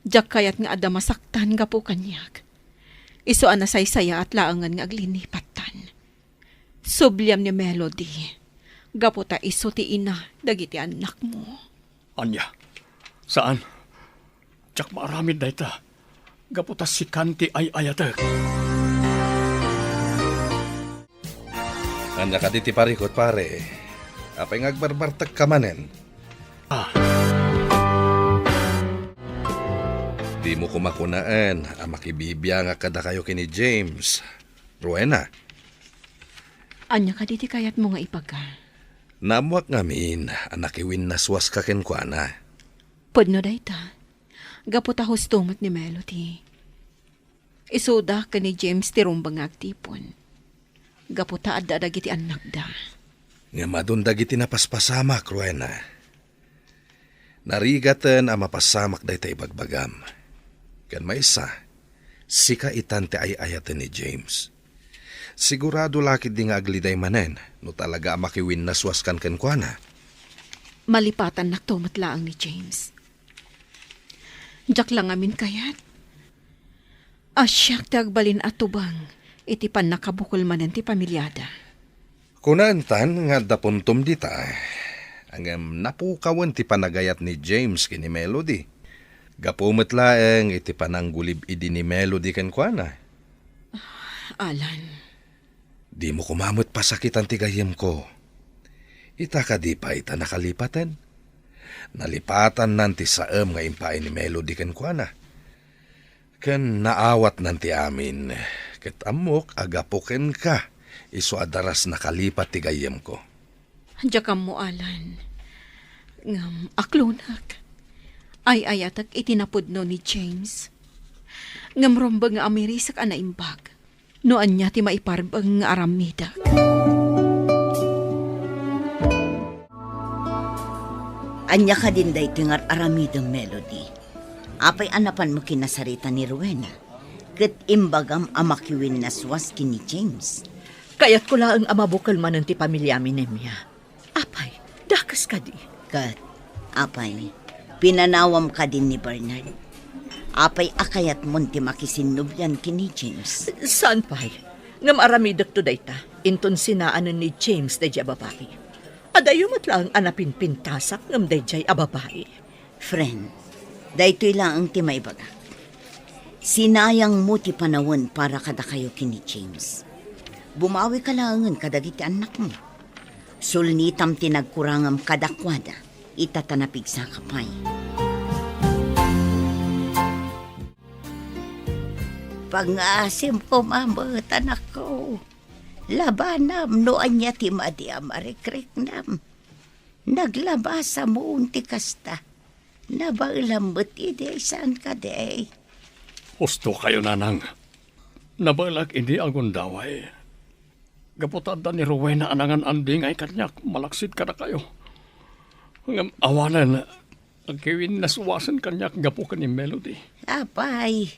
diak kayat nga adda masaktan gapu kaniak. Isu a nasaysayaat laengen nga aglinipattan. Subliam ni Melody, gapu ta isu ti ina dagiti annakmo. Ania? Saan? Diak maaramid dayta, gapu ta sikan ti ay-ayatek. Ania kadi ti parikut, pare? Apay nga agbarbartekka manen? Ah. Dimo koma kunaen a makibibiangak kadakayo ken ni James. Rowena. Ania kadi ti kayatmo nga ibaga? Naammoak ngamin a nakiwinnaswaska kenkuana. Pudno dayta, gapu ta husto met ni Melody. Isuda ken ni James ti rumbeng nga agtipon, gapu ta adda dagiti annakda. Ngem adun dagiti napaspasamak, Rowena. Narigaten a mapasamak dayta ibagbagam. Ken maysa, sika itan ti ay-ayaten ni James. Sigurado la ketdi nga agliday manen no talaga a makiwinnaswaskan kenkuana. Malipatannakto met laeng ni James. Diak la ngamin kayat a siak ti agbalin a tubeng iti pannakabukel manen ti pamiliada. Kunaentan nga adda puntom dita, ngem napukawen ti panagayat ni James ken ni Melody. Gapu met laeng iti pananggulib idi ni Melody kenkuana. Alan. Dimo koma met pasakitan ti gayyemko. Ita kadi pay ta nakalipaten? Nalipatannan ti saem nga impaay ni Melody kenkuana. Ken naawatnan ti amin, ket ammok a gapu kenka, isu a daras nakalipat ti gayyemko. Diak ammo, Alan. Ngem aklonak. Ay-ayatek iti napudno ni James. Ngem rumbeng nga umirisek a naimbag no ania ti maiparbeng nga aramidek. Ania kadin daytoy nga ar-aramidem, Melody? Apay a napanmo kinasarita ni Rowena, ket imbagam a makiwinnaswas ken ni James? Kayatko laeng a mabukel manen ti pamiliami, Nemia. Apay, dakes kadi? Ket, apay, pinanawam kadin ni Bernard? Apay a kayatmon ti makisinnublian ken ni James? Saan pay. Ngem aramidekto dayta, inton sinaanen ni James daydiay a babai. Adayo met laeng a napinpintasak ngem daydiay a babai. Friend, daytoy laeng ti maibagak. Sinayangmo ti panawen para kadakayo ken ni James. Bumawika laengen kadagiti annakmo. Sulnitam ti nagkurangam kadakuada, ita ta napigsaka pay. Pangngaasim koma met, anakko. Labanam no ania ti madi a marikriknam. Naglabasamon ti kasta. Nabaelam met idi, saan kadi? Husto kayo, nanang. Nabaelak idi agundaway. Gapu ta adda ni Rowena a nangan-andingay kaniak malaksid kadakayo. Ngem awanen, nakiwinnaswasen kaniak gapu ken ni Melody. Apay,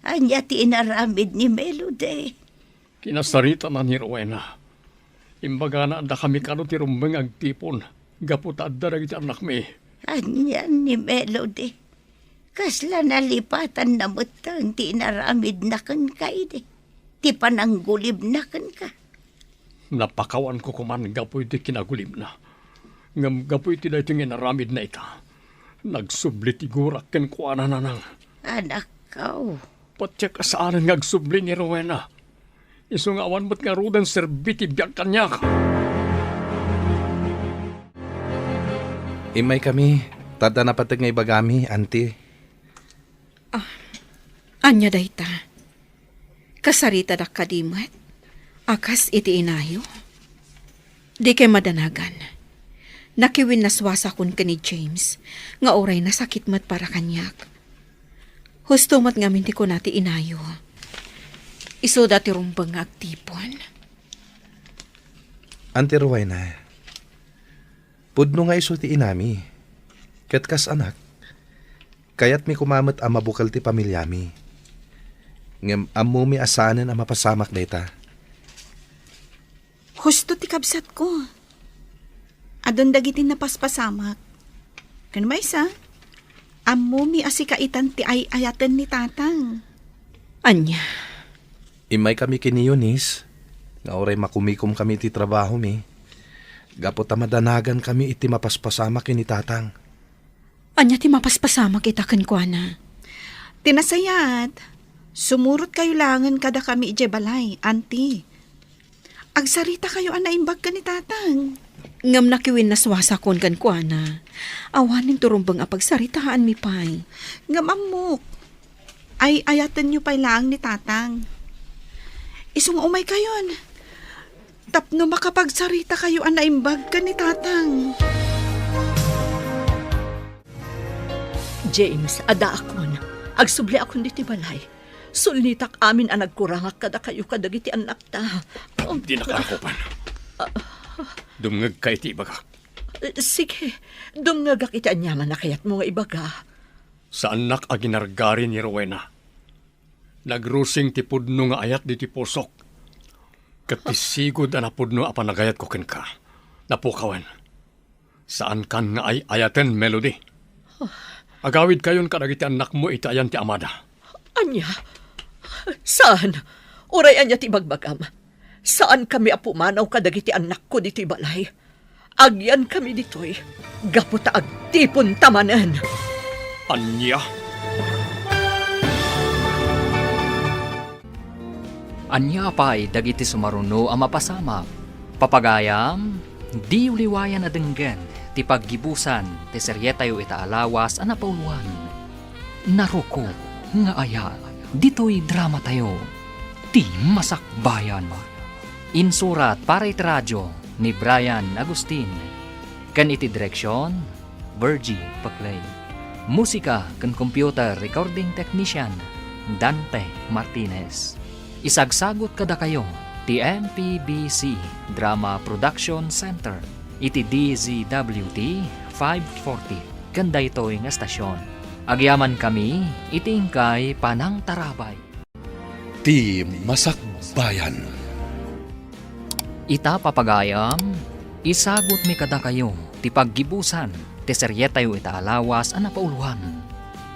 ania ti inaramid ni Melody? Kinasaritana ni Rowena. Imbagana a dakami kano ti rumbeng nga agtipon gapu ta adda dagiti annakmi. Anian ni Melody? Kasla nalipatanna metten ti inaramidna kenka idi, ti pananggulibna kenka? Napakawanko koman gapu iti kinagulibna. Ngem gapu iti daytoy nga inaramidna ita, nagsubli ti gurak kenkuana, nanang. Anakko. Patiek a saanen nga agsubli ni Rowena. Isu nga awan met ngaruden serbi ti biag kaniak. Immaykami, ta adda napateg nga ibagami, Auntie. Ah, ania dayta? Kasaritadak kadi met a kas iti inayo? Dikay madanagan. Nakiwinnaswasakon ken ni James nga uray nasakit met para kaniak. Husto met ngamin ti kuna ti inayo. Isuda ti rumbeng nga agtipon. Auntie Rowena, pudno nga isu ti inami. Ket kas anak, kayatmi koma met a mabukel ti pamiliami. Ngem ammomi a saanen a mapasamak dayta. Husto ti kabsatko. Adun dagiti napaspasamak. Ken maysa, ammomi a sika itan ti ay-ayaten ni Tatang. Ania? Immaykami ken ni Eunice, nga uray makumikomkami iti trabahomi, gapu ta madanagankami iti mapaspasamak ken ni Tatang. Ania ti mapaspasamak ita kenkuana? Ti nasayaat, sumurotkayo laengen kadakami idiay balay, Auntie. Agsaritakayo a naimbag ken ni Tatang. Ngem nakiwinnaswasakon kenkuana. Awanen ti rumbeng a pagsaritaanmi pay. Ngem ammok, ay-ayatenyo pay laeng ni Tatang. Isu nga umaykayon. tapno makapagsaritakayo a naimbag ken ni Tatang. James, addaakon. Agsubliakon ditoy balay. Sulnitak amin a nagkurangak kadakayo kadagiti annakta. Oh. Dinaka akopen. Dumngegka iti ibagak. Sige, dumngegak iti aniaman a kayatmo nga ibaga. Saannak a ginargari ni Rowena. Nagrusing ti pudno nga ayat ditoy pusok. Ket ti sigud a napudno a panagayatko kenka, napukawen. Saankan nga ay-ayaten, Melody. Agawidkayon kadagiti annakmo iti ayan ti amada. Ania? Saan? Uray ania ti ibagbagam? Saankami a pumanaw kadagiti annakko ditoy balay. Agyankami ditoy gapu ta agtiponta manen. Ania? Ania pay dagiti sumaruno a mapasamak? Papagayam, diyo liwayan a denggen ti paggibusan ti serietayo ita a lawas a napauloan. Narukop nga ayat ditoy dramatayo, Ti Masakbayan. Insurat para iti radio ni Brian Agustin, ken iti direksion, Virgie Paclay. Musika ken computer recording technician, Dante Martinez. Isagsagut kadakayo ti M P B C Drama Production Center iti D Z W T five forty ken daytoy nga estasion. Agyamankami iti inkay panangtarabay. Ti Masakbayan. Ita, papagayam, isagutmi kadakayo ti paggibusan ti serietayo ita a lawas a napauloan.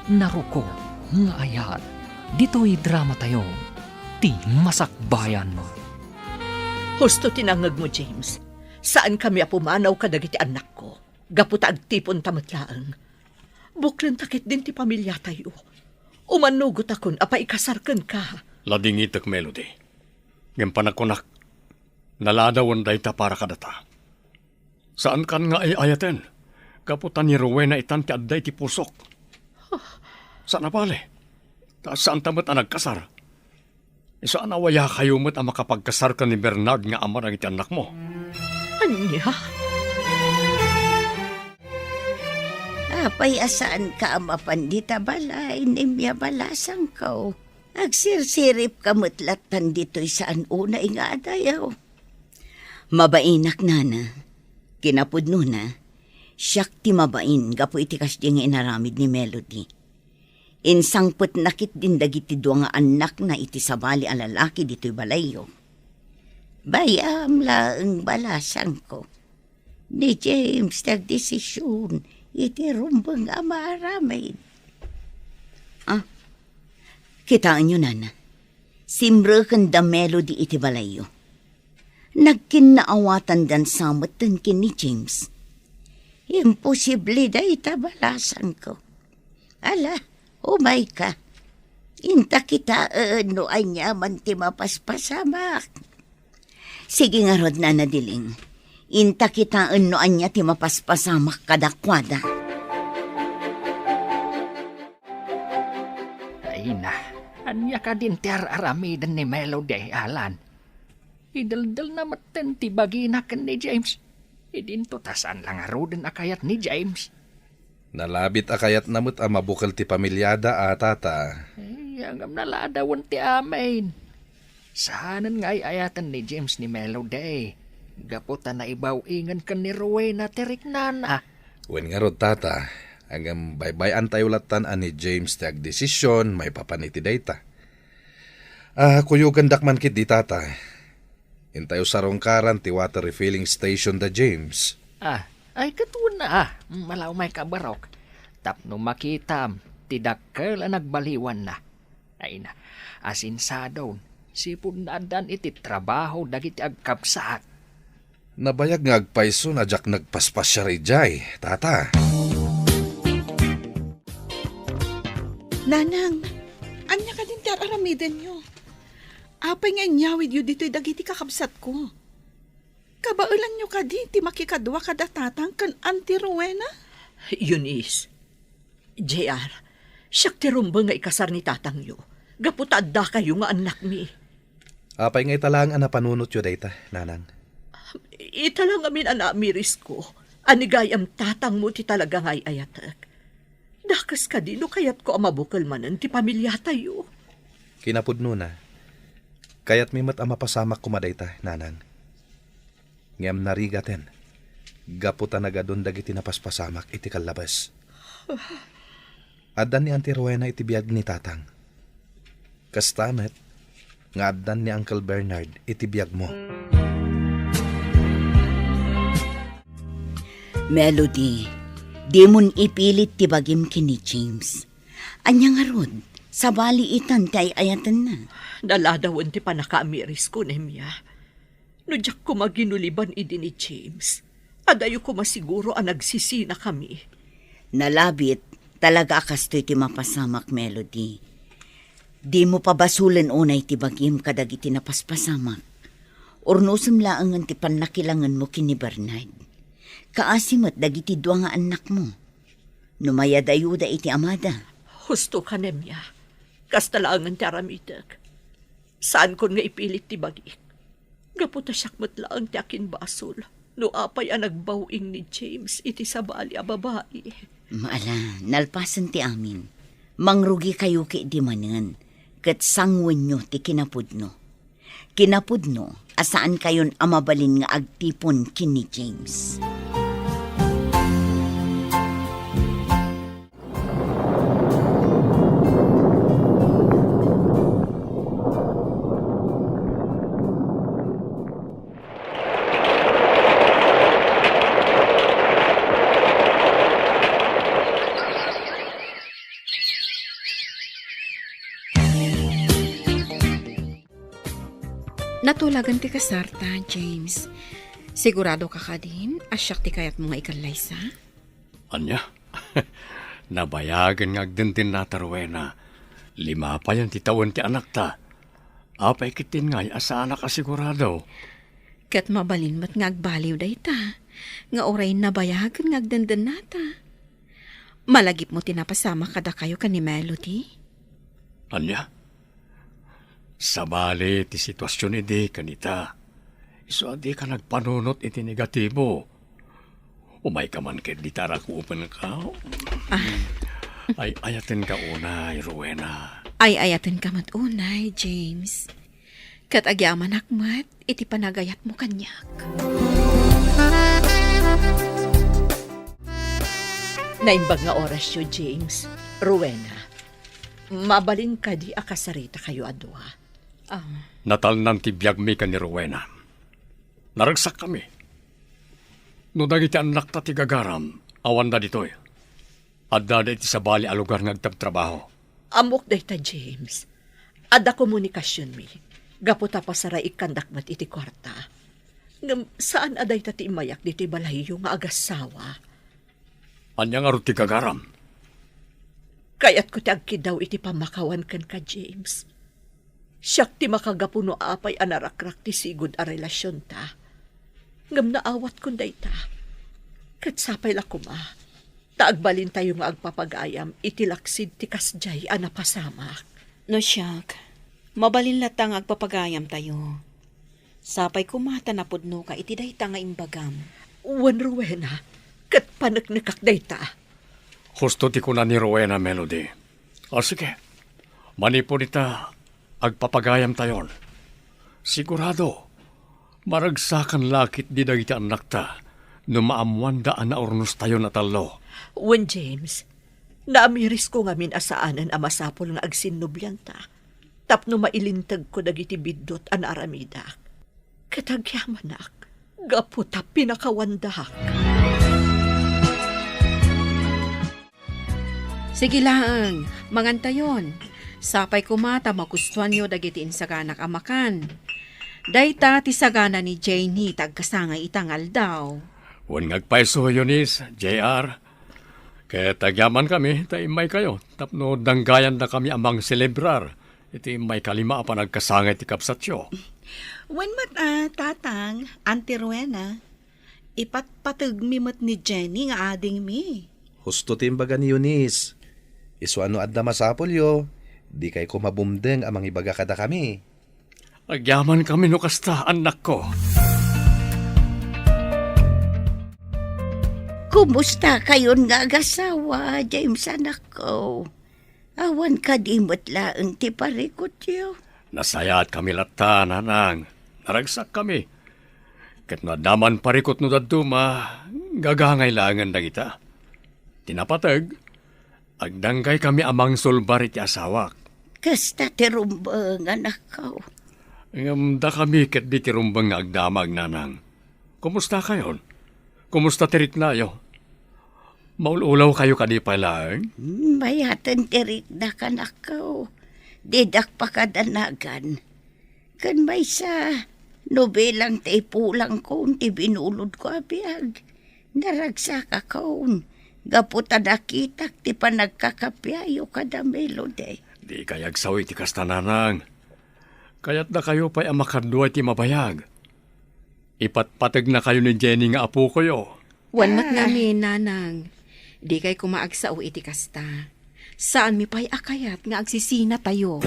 Narukop nga ayat ditoy dramatayo, Ti Masakbayan. Husto ti nangngegmo, James. Saankami a pumanaw kadagiti annakko gapu ta agtiponta met laeng. Buklenta ketdin ti pamiliatayo. Umannugotakon a paikasar kenka. Ladingitek, Melody. Ngem panagkunak, naladawen dayta para kadata. Saankan nga ay-ayaten, gapu ta ni Rowena itan ti adda iti pusok. Saan a bale, ta saanta met a nagkasar. Saan a wayakayo met a makapagkasar ken ni Bernard nga ama dagiti annakmo? Ania? Apay a saanka a mapan dita balay, Nimia balasangko? Agsirsiripka met lattan ditoy saan unay nga adayo. Mabainak, nana. Kinapudnona, siak ti mabain gapu iti kasdi nga inaramid ni Melody. Insangpetna ketdin dagiti dua nga annakna iti sabali a lalaki ditoy balayyo. Bayam laeng, balasangko. Ni James ti agdesision iti rumbeng a maaramid. Ah, kitaenyo, nana. Simreken da Melody iti balayyo. Nagkinnaawatandan sa metten ken ni James. Imposible dayta, balasangko. Ala, umayka. Inta kitaen no aniaman ti mapaspasamak. Sige ngarud, Nana Diling. Inta kitaen no ania ti mapaspasamak kadakuada. Ay na, ania kadin ti ar-aramiden ni Melody, Alan? Ideldelna metten ti bagina ken ni James. Idinto ta saan la ngaruden a kayat ni James. Nalabit a kayatna met a mabukel ti pamiliada a, tata. Ay, ngem naladawen ti amin. Saanen nga ay-ayaten ni James ni Melody gapu ta naibaw-ingen ken ni Rowena ti riknana. Wen ngarud, tata, ngem baybay-antayo lattan a ni James ti agdesision maipapan iti dayta. Ah, kuyogandak man ketdi, tata. Intayo sarungkaran ti water refilling station da James. Ah, ay, ket wen a, ah. Malaw may kabarok. Tapno makitam ti dakkel a nagbaliwanna. Ay na, asinsadon, sipud naaddaan iti trabaho dagiti agkabsat. Nabayag nga agpayso a diak nagpaspasiar idiay, tata. Nanang, ania kadin ti ar-aramidenyo? Apay nga inyawidyo ditoy dagiti kakabsatko? Kabaelanyo kadi ti makikadua kada tatang ken Auntie Rowena? Eunice, J R, siak ti rumbeng nga ikasar ni tatangyo, gapu ta addakayo nga annakmi. Apay nga ita laeng a napanunotyo dayta, nanang? Ita la ngamin a naamirisko a ni gayam tatangmo ti talaga nga ay-ayatek. Dakes kadi no kayatko a mabukel manen ti pamiliatayo. Kinapudnona, kayatmi met a mapasamak koma dayta, nanang. Ngem narigaten, gapu ta nagadun dagiti napaspasamak iti kallabes. Addan ni Auntie Rowena iti biag ni Tatang. Kasta met nga addan ni Uncle Bernard iti biagmo. Melody, dimon ipilit ti bagim ken ni James. Ania ngarud, sabali itan ti ay-ayatenna. Naladawen ti pannakaamirisko, Nemia. No diak koma ginuliban idi ni James, adayo koma siguro a nagsisinakami. Nalabit, talaga a kastoy ti mapasamak, Melody. Dimo pabasolen unay ti bagim kadagiti napaspasamak. Urnosem laengen ti pannakilangenmo ken ni Bernard. Kaasi met dagiti dua nga annakmo. No mayadayuda iti amada. Husto ka, Nemia. Kasta laengen ti aramidek. Saankon nga ipilit ti bagik. Gapu ta siak met laeng ti akinbasol no apay a nagbaw-ing ni James iti sabali a babai. Maala, nalpasen ti amin. Mangrugikayo ketdi manen, ket sanguenyo ti kinapudno. Kinapudno a saankayon a mabalin nga agtipon ken ni James. Natulagan ti kasarta, James. Sigurado ka kadin a siak ti kayatmo nga ikallaysa? Ania? Nabayagen nga agdendennata, Rowena. Lima payen ti tawen ti anakta. Apay ketdin ngay a saanak a sigurado? Ket mabalin met nga agbaliw dayta, nga uray nabayagen nga agdendennata. Malagipmo ti napasamak kadakayo ken ni Melody? Ania? Sabali ti situasion idi ken ita. Isu a dika nagpanunot iti negatibo. Umayka man ket dita rakupenka. Ah. Ay-ayatenka unay, Rowena. Ay-ayatenka met unay, James. Ket agyamanak met iti panagayatmo kaniak. Naimbag nga orasyo, James. Rowena, mabalin kadi a kasaritakayo a dua? Ah. Natalnan ti biagmi ken ni Rowena. Naragsakkami. No dagiti annakta ti gagaram, awanda ditoy. Addada iti sabali a lugar nga agtrabtrabaho. Ammok dayta, James. Adda komunikasionmi. Gapu ta pasaraikkandak met iti kuarta. Ngem saan a dayta ti immayak ditoy balayyo nga agassawa. Ania ngarud ti gagaram? Kayatko ti agkiddaw iti pammakawan kenka, James. Siak ti makagapu no apay a narakrak ti sigud a relasionta. Ngem naawatkon dayta. Ket sapay la koma, ta agbalintayo nga agpapagayam iti laksid ti kasdiay a napasamak. No siak, mabalin latta nga agpapagayamtayo. Sapay koma ta napudnoka iti dayta nga imbagam. Wen, Rowena, ket paneknekak dayta. Husto ti kuna ni Rowena, Melody. O sige, manipud ita, agpapagayamtayon. Sigurado, maragsakan la ketdi dagiti annakta no maammoanda a naurnostayon a tallo. Wen, James, naamirisko ngamin a saanen a masapul nga agsinnoblianta tapno mailintegko dagiti biddut a naaramidak. Ket agyamanak, gapu ta pinakawandak. Sige laeng, mangantayon. Sapay koma ta magustuanyo dagiti insaganak a makan. Dayta ti sagana ni Janie ta agkasangay ita nga aldaw. Wen nga agpayso, Eunice, J R. Ket agyamankami ta immaykayo tapno danggayandakami a mangselebrar iti immaykalima a panagkasangay ti kabsatyo. Wen met a, Tatang, Auntie Rowena, ipatpategmi met ni Jenny nga adingmi. Husto ti imbaga ni Eunice. Isu a no adda masapulyo, dikayko mabumdeng a mangibaga kadakami. Agyamankami no kasta, annakko. Kumustakayon nga agasawa, James, anakko? Awan kadi met laeng ti parikutyo? Nasayaatkami latta, nanang. Naragsakkami. Ket no adda man parikut no dadduma, gagangay laengen dagita. Ti napateg, agdanggaykami a mangsulbar iti asawak. Kasta ti rumbeng, anakko. Ngem dakami ketdi ti rumbeng nga agdamag, nanang. Kumustakayon? Kumusta ti riknayo? Maul-ulawkayo kadi pay laeng? Hmm, mayaten ti riknak, anakko. Didak pakadanagan. Ken maysa, no bilang ti ipulangkon ti binulodko a biag, naragsakakon gapu ta nakitak ti panagkakapiayo kada Melody. Dikay agsaw iti kasta, nanang. Kayatdakayo pay a makadua iti mabayag. Ipatpategnakayo ni Jenny nga apokoyo. Wen met ngamin, nanang. Dikay koma agsao iti kasta. Saanmi pay a kayat nga agsisinatayo.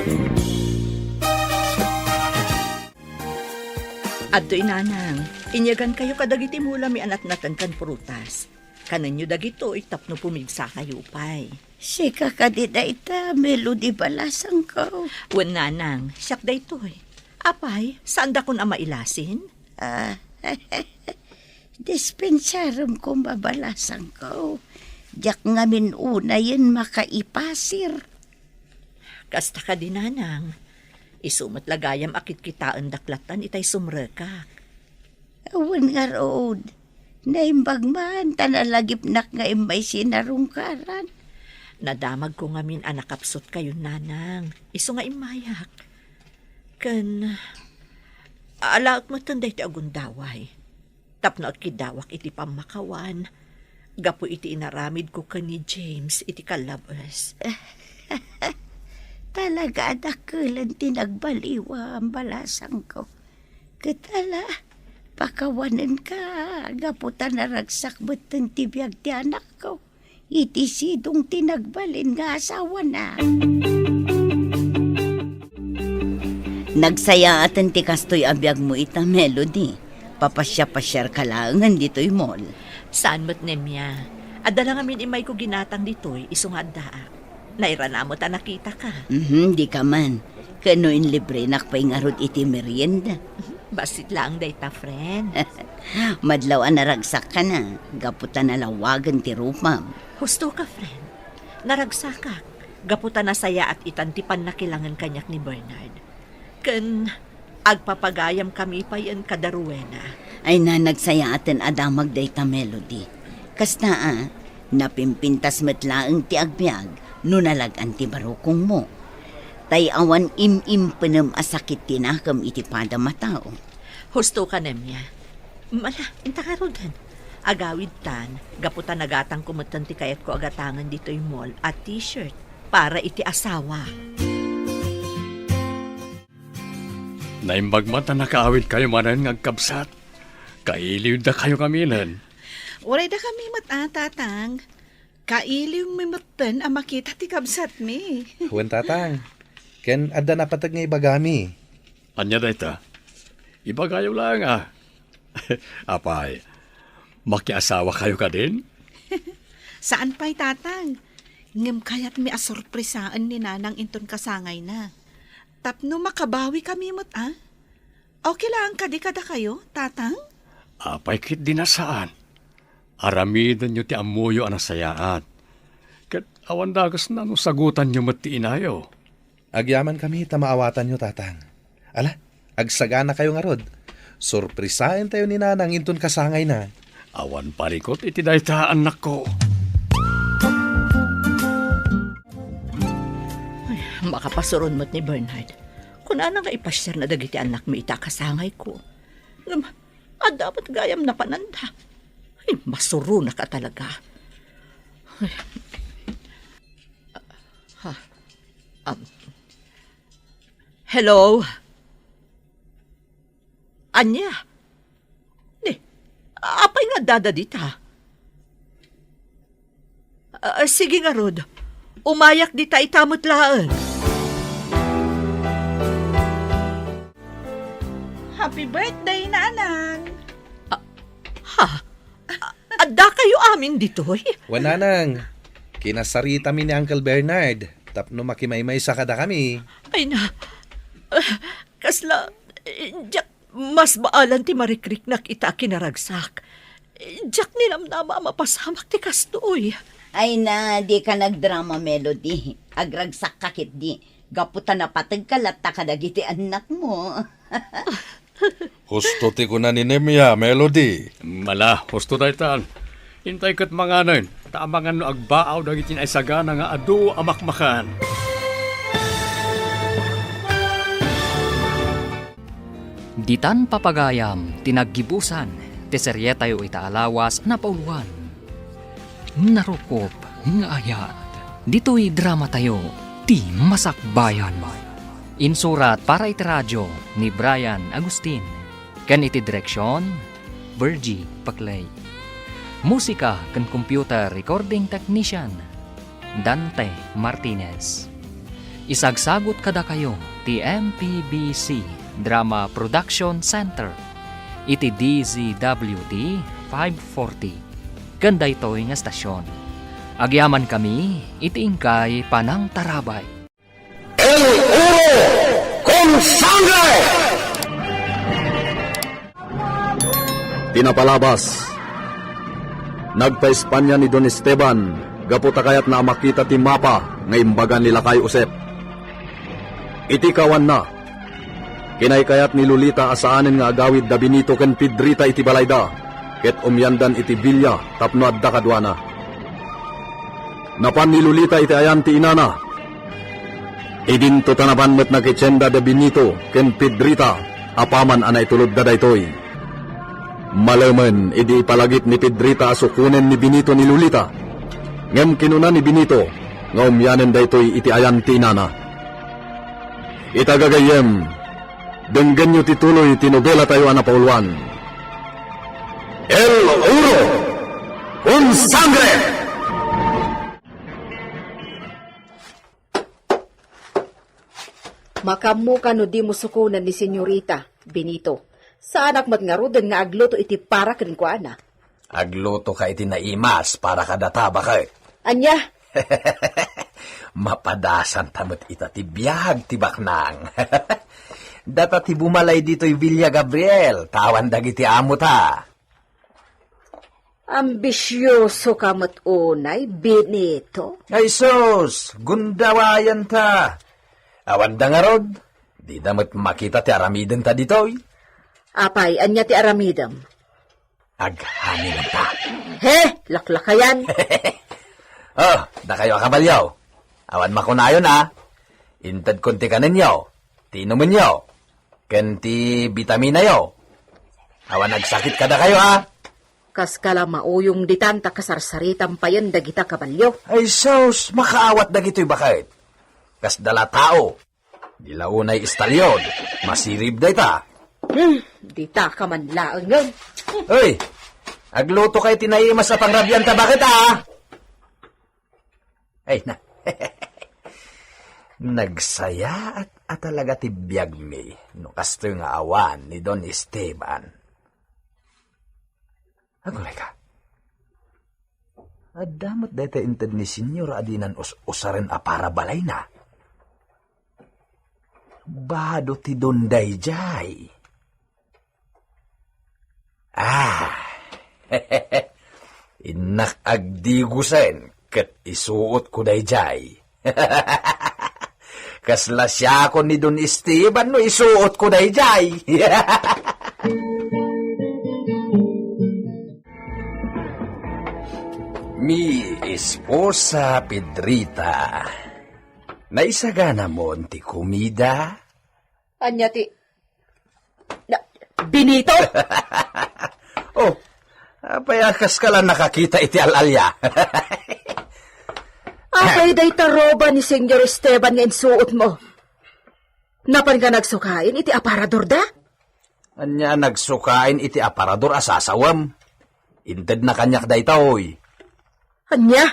Adtoy, nanang, inyagankayo kadagiti mulami a natnaten ken prutas. Kanenyo dagitoy tapno pumigsakayo pay. Sika kadi dayta, Melody, balasangko? Wen, nanang, siak daytoy. Apay, saandakon a mailasin? Ah, dispensarem koma, balasangko. Diak ngamin unayen makaipasir. Kasta kadi, nanang. Isu met la gayam a kitkitaendak lattan itay sumrekak. Wen ngarud, naimbag man ta nalagipnak nga immay sinarungkaran. Nadamagko ngamin a nakapsutkayon, nanang, isu nga immayak. Ken alaek metten daytoy a gundaway tapno agkiddawak iti pammakawan gapu iti inaramidko ken ni James iti kallabes. Talaga a dakkelen ti nagbaliwam, balasangko. Ket ala, pakawanenka, gapu ta naragsak metten ti biag ti anakko iti sidong ti nagbalin nga asawana. Nagsayaaten ti kastoy a biagmo ita, Melody. Papasiapasiarka laengen ditoy mall. Saan met, Nemia. Adda la ngamin immayko ginatang ditoy, isu nga addaak. Nairana met a nakitaka. Mhm, dika man. Ken no inlibrenak pay ngarud iti merienda. Bassit laeng dayta, friend. Madlaw a naragsakka na, gapu ta nalawagen ti rupam. Husto ka, friend. Naragsakak, gapu ta nasayaat itan ti pannakilangen kaniak ni Bernard. Ken agpapagayamkami payen kada Rowena. Ay na, nagsayaaten a damag dayta, Melody. Kasta a, napimpintas met laeng ti agbiag no nalag-an ti barukongmo. Tay awan im-impenem a sakit ti nakem iti padam a tao. Husto ka, Nemia. Mala, inta ngaruden. Agawidtan, gapu ta nagatangko metten ti kayatko a gatangen ditoy mall a t-shirt para iti asawa. Naimbag met a nakaawidkayo manen nga agkabsat. Kailiwdakayo ngaminen. Uray dakami met a, Tatang. Kailiwmi metten a makita ti kabsatmi. Wen, Tatang. Ken adda napateg nga ibagami. Ania dayta? Ibagayo laeng a. Apay, makiasawakayo kadin? Saan pay, Tatang. Ngem kayatmi a sorpresaen ni Nanang inton kasangayna. Tapno makabawikami met a. Okay laeng kadi kadakayo, Tatang? Apay ketdi a saan. Aramidenyo ti ammoyo a nasayaat. Ket awan dakesna no sagutanyo met ti inayo. Agyamankami ta maawatanyo, Tatang. Ala, agsaganakayo ngarud. Sorpresaentayo ni Nanang inton kasangayna. Awan parikut iti dayta, annakko. Ay, makapasuron met ni Bernard. Kunana nga ipasiarna dagiti annakmi ita kasangayko. Ngem, adda met gayam napananda. Ay, masuronak a talaga. Ay. Ha. Um. Hello? Ania? Ni, apay nga addada dita? Ah, sige ngarud. Umayak dita ita met laeng. Happy birthday, Nanang! Ah, ha? Ah, addaka Datayo amin ditoy? Wen, nanang, kinasaritami ni Uncle Bernard tapno makimaymaysa kadakami. Ay na, ah, kasla, eh, diak mas baalan ti marikriknak ita a kinaragsak. Eh, diak ninamnama a mapasamak ti kastoy. Ay na, dika nagdrama, Melody. Agragsakka ketdi. Gapu ta napategka latta kadagiti annakmo. Husto ti kuna ni Nemia, Melody. Ala, husto daytan. Intay ket manganen, ta amangan no agbaaw dagiti naisagana nga adu a makmakan. Ditan papagayam ti naggibusan ti serietayo ita a lawas a napauluan. Narukop nga ayat. Ditoy dramatayo, ti Masakbayan. Insurat para iti radio ni Brian Agustin. Ken iti direksion, Virgie Paclay. Musika ken computer recording technician, Dante Martinez. Isagsagut kadakayo ti M P B C Drama Production Center iti D Z W T five forty. Ken daytoy nga estasion, agyamankami iti inkay panangtarabay. El oro con sangre! Ti napalabas, nagpa-Espanya ni Don Esteban gapu ta kayatna a makita ti mapa nga imbaga ni Lakay Josep. Iti kawanna, kinaykayat ni Lolita a saanen nga agawid da Benito ken Pedrita iti balayda, ket umyandan iti villa tapno adda kaduana. Napan ni Lolita iti ayan ti inana. Idinto ta napan met nakitienda da Benito ken Pedrita apaman a naitulodda daytoy. Malemen idi ipalagip ni Pedrita a sukonen ni Benito ni Lolita. Ngem kinuna ni Benito nga umyanen daytoy iti ayan ti inana. Ita gagayyem, denggenyo ti tuloy ti nobelatayo a napauluan. El oro con sangre! Makaammoka no dimo sukonen ni Senyorita, Benito. Saanak met ngaruden nga agluto iti para kenkuana. Aglutoka iti naimas para kadata, baket. Ania? Mapadasanta met ita ti biag ti baknang. Data ti bumalay ditoy Villa Gabriel, ta awan dagiti amota. Ambisiosoka met unay, Benito. Ay sus, gundawayanta. Awan da ngarud, dida met makita ti aramidenta ditoy. Apay, ania ti aramidem? Aghaminenta. He, laklakayan. Oh, dakayo a kabalio. Awan makunayon a. Intedkon ti kanenyo, ti inumenyo, ken ti bitaminayo. Awan agsakit kadakayo, a? Kas kala mauyong ditan ta kasarsaritam payen dagita kabalio. Ay sus, makaawat dagitoy baket. Kasda la tao. Di la unay istalyon, masirib dayta. Hmm, dita ka man laengen. Uy, agluto kay ti naimas a pangrabianta baket, a? Ay na. Nagsayaat a talaga ti biagmi no kastoy nga awan ni Don Esteban. Aguray ka. Adda met dayta inted ni Senyor a dinan us-usaren a para balayna. Bado ti Don daydiay. Ah, innak agdigusen ket isuotko daydiay. Kasla siakon ni Don Esteban no isuotko daydiay. Mi esposa Pedrita, naisaganamon ti komida? Ania ti Na, Benito? Oh, apay a kaska la nakakita iti al-alia? Apay dayta roba ni Senyor Esteban nga insuotmo? Napanka nagsukaen iti aparadorda? Ania nagsukaen iti aparador a sasawem? Intedna kaniak daytoy. Ania?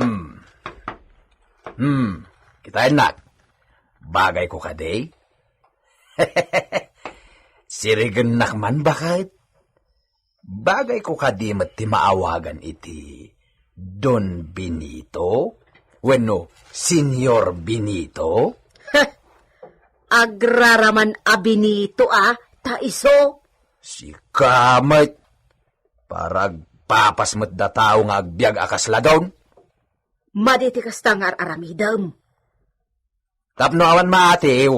Hmm. Hmm. Kitaennak. Bagayko kadi? Sirigennak man, baket? Bagayko kadi met ti maawagan iti Don Benito? Wenno Señor Benito? Heh! Agraraman a Benito a, ta isu. Sika met, para agpapas met da tao nga agbiag a kasla don. Madi ti kasta nga ar-aramidem. Tapno awan maatiw,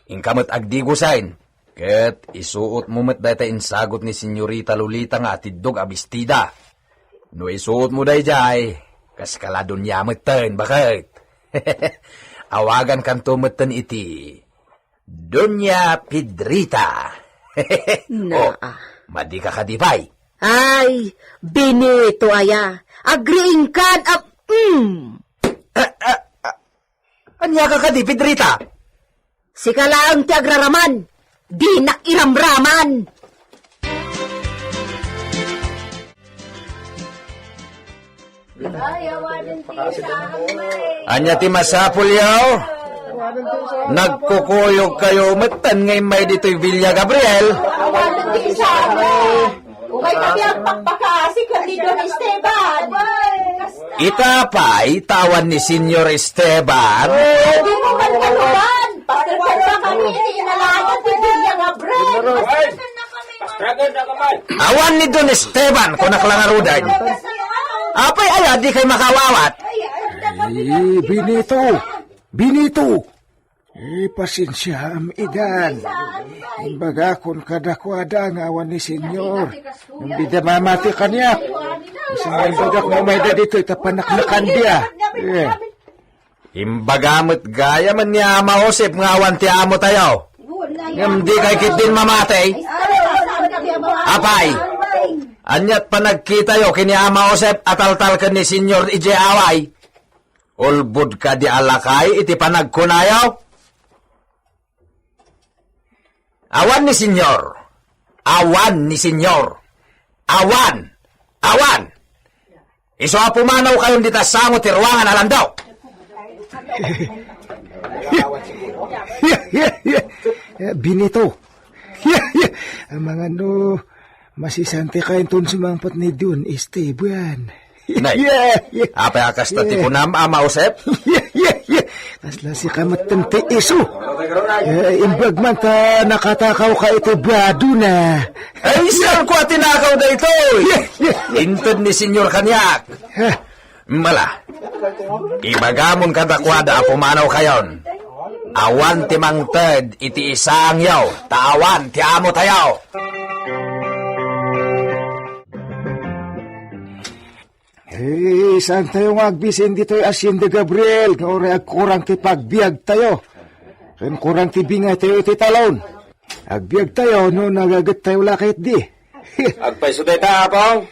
inka met agdigusen, ket isuotmo met dayta insagut ni Señorita Lolita nga atiddog a bestida. No isuotmo daydiay, kas kala Doña metten, baket. Awagankanto metten iti Doña Pedrita. Naa. Oh, madika kadi pay? Ay, Benito aya. Agriingkan a, mm. Ah, ah, ah. Ania ka kadi, Pedrita? Sika laeng ti agraraman. Dinak iramraman. Ania ti masapulyo? Nagkukuyog kayo metten nga immay ditoy Villa Gabriel. Awanen ti isamo. Umay kami agpakpakaasi ken ni Don Esteban. Ita pay, ta awan ni Señor Esteban. Di mo man kaluban. Pasterkan na kami iti inalayan ti Villa Gabriel. Awan ni Don Esteban, kunak la ngaruden. Apay aya, di kay makawawat? Eh, Benito! Benito! Eh, pasensiaam idan. Imbagakon kadakuada nga awan ni Señor. Ngem dida mamati kaniak. Isu nga imbagak nga umayda ditoy ta panaknakandia. Eh. Imbaga met gayam ni Ama Josep nga awan ti amo tayo. Ngem di kay ketdin mamati. Apay, aniat panagkitayo ken ni Ama Josep a taltalken ni Señor idiay away? Ulbod kadi a lakay iti panagkunayo? Awan ni Señor. Awan ni Señor. Awan. Awan. Isu a pumanaw kayon dita sango ti ruangan a landok. Benito. Amangan no masisanti kayon ton sumangpet ni Don Esteban. Nay, apay a kasta ti kunam, Ama Josep? Kasla sika met ti isu. Eh, imbag man ta nakatakaw ka iti badona. Ay, saan ko a tinakaw daytoy? Inted ni Señor kaniak. Mala, ibagamon kadakuada a pumanaw kayon. Awan ti mangted iti isangyo, ta awan ti amo tayo. Eh, saan tayo nga agbisin ditoy Hacienda Gabriel, nga uray agkurang ti pagbiag tayo? Ken kurang ti bingay tayo iti talon. Agbiag tayo no nagaget tayo la ketdi. Agpayso dayta, Apong?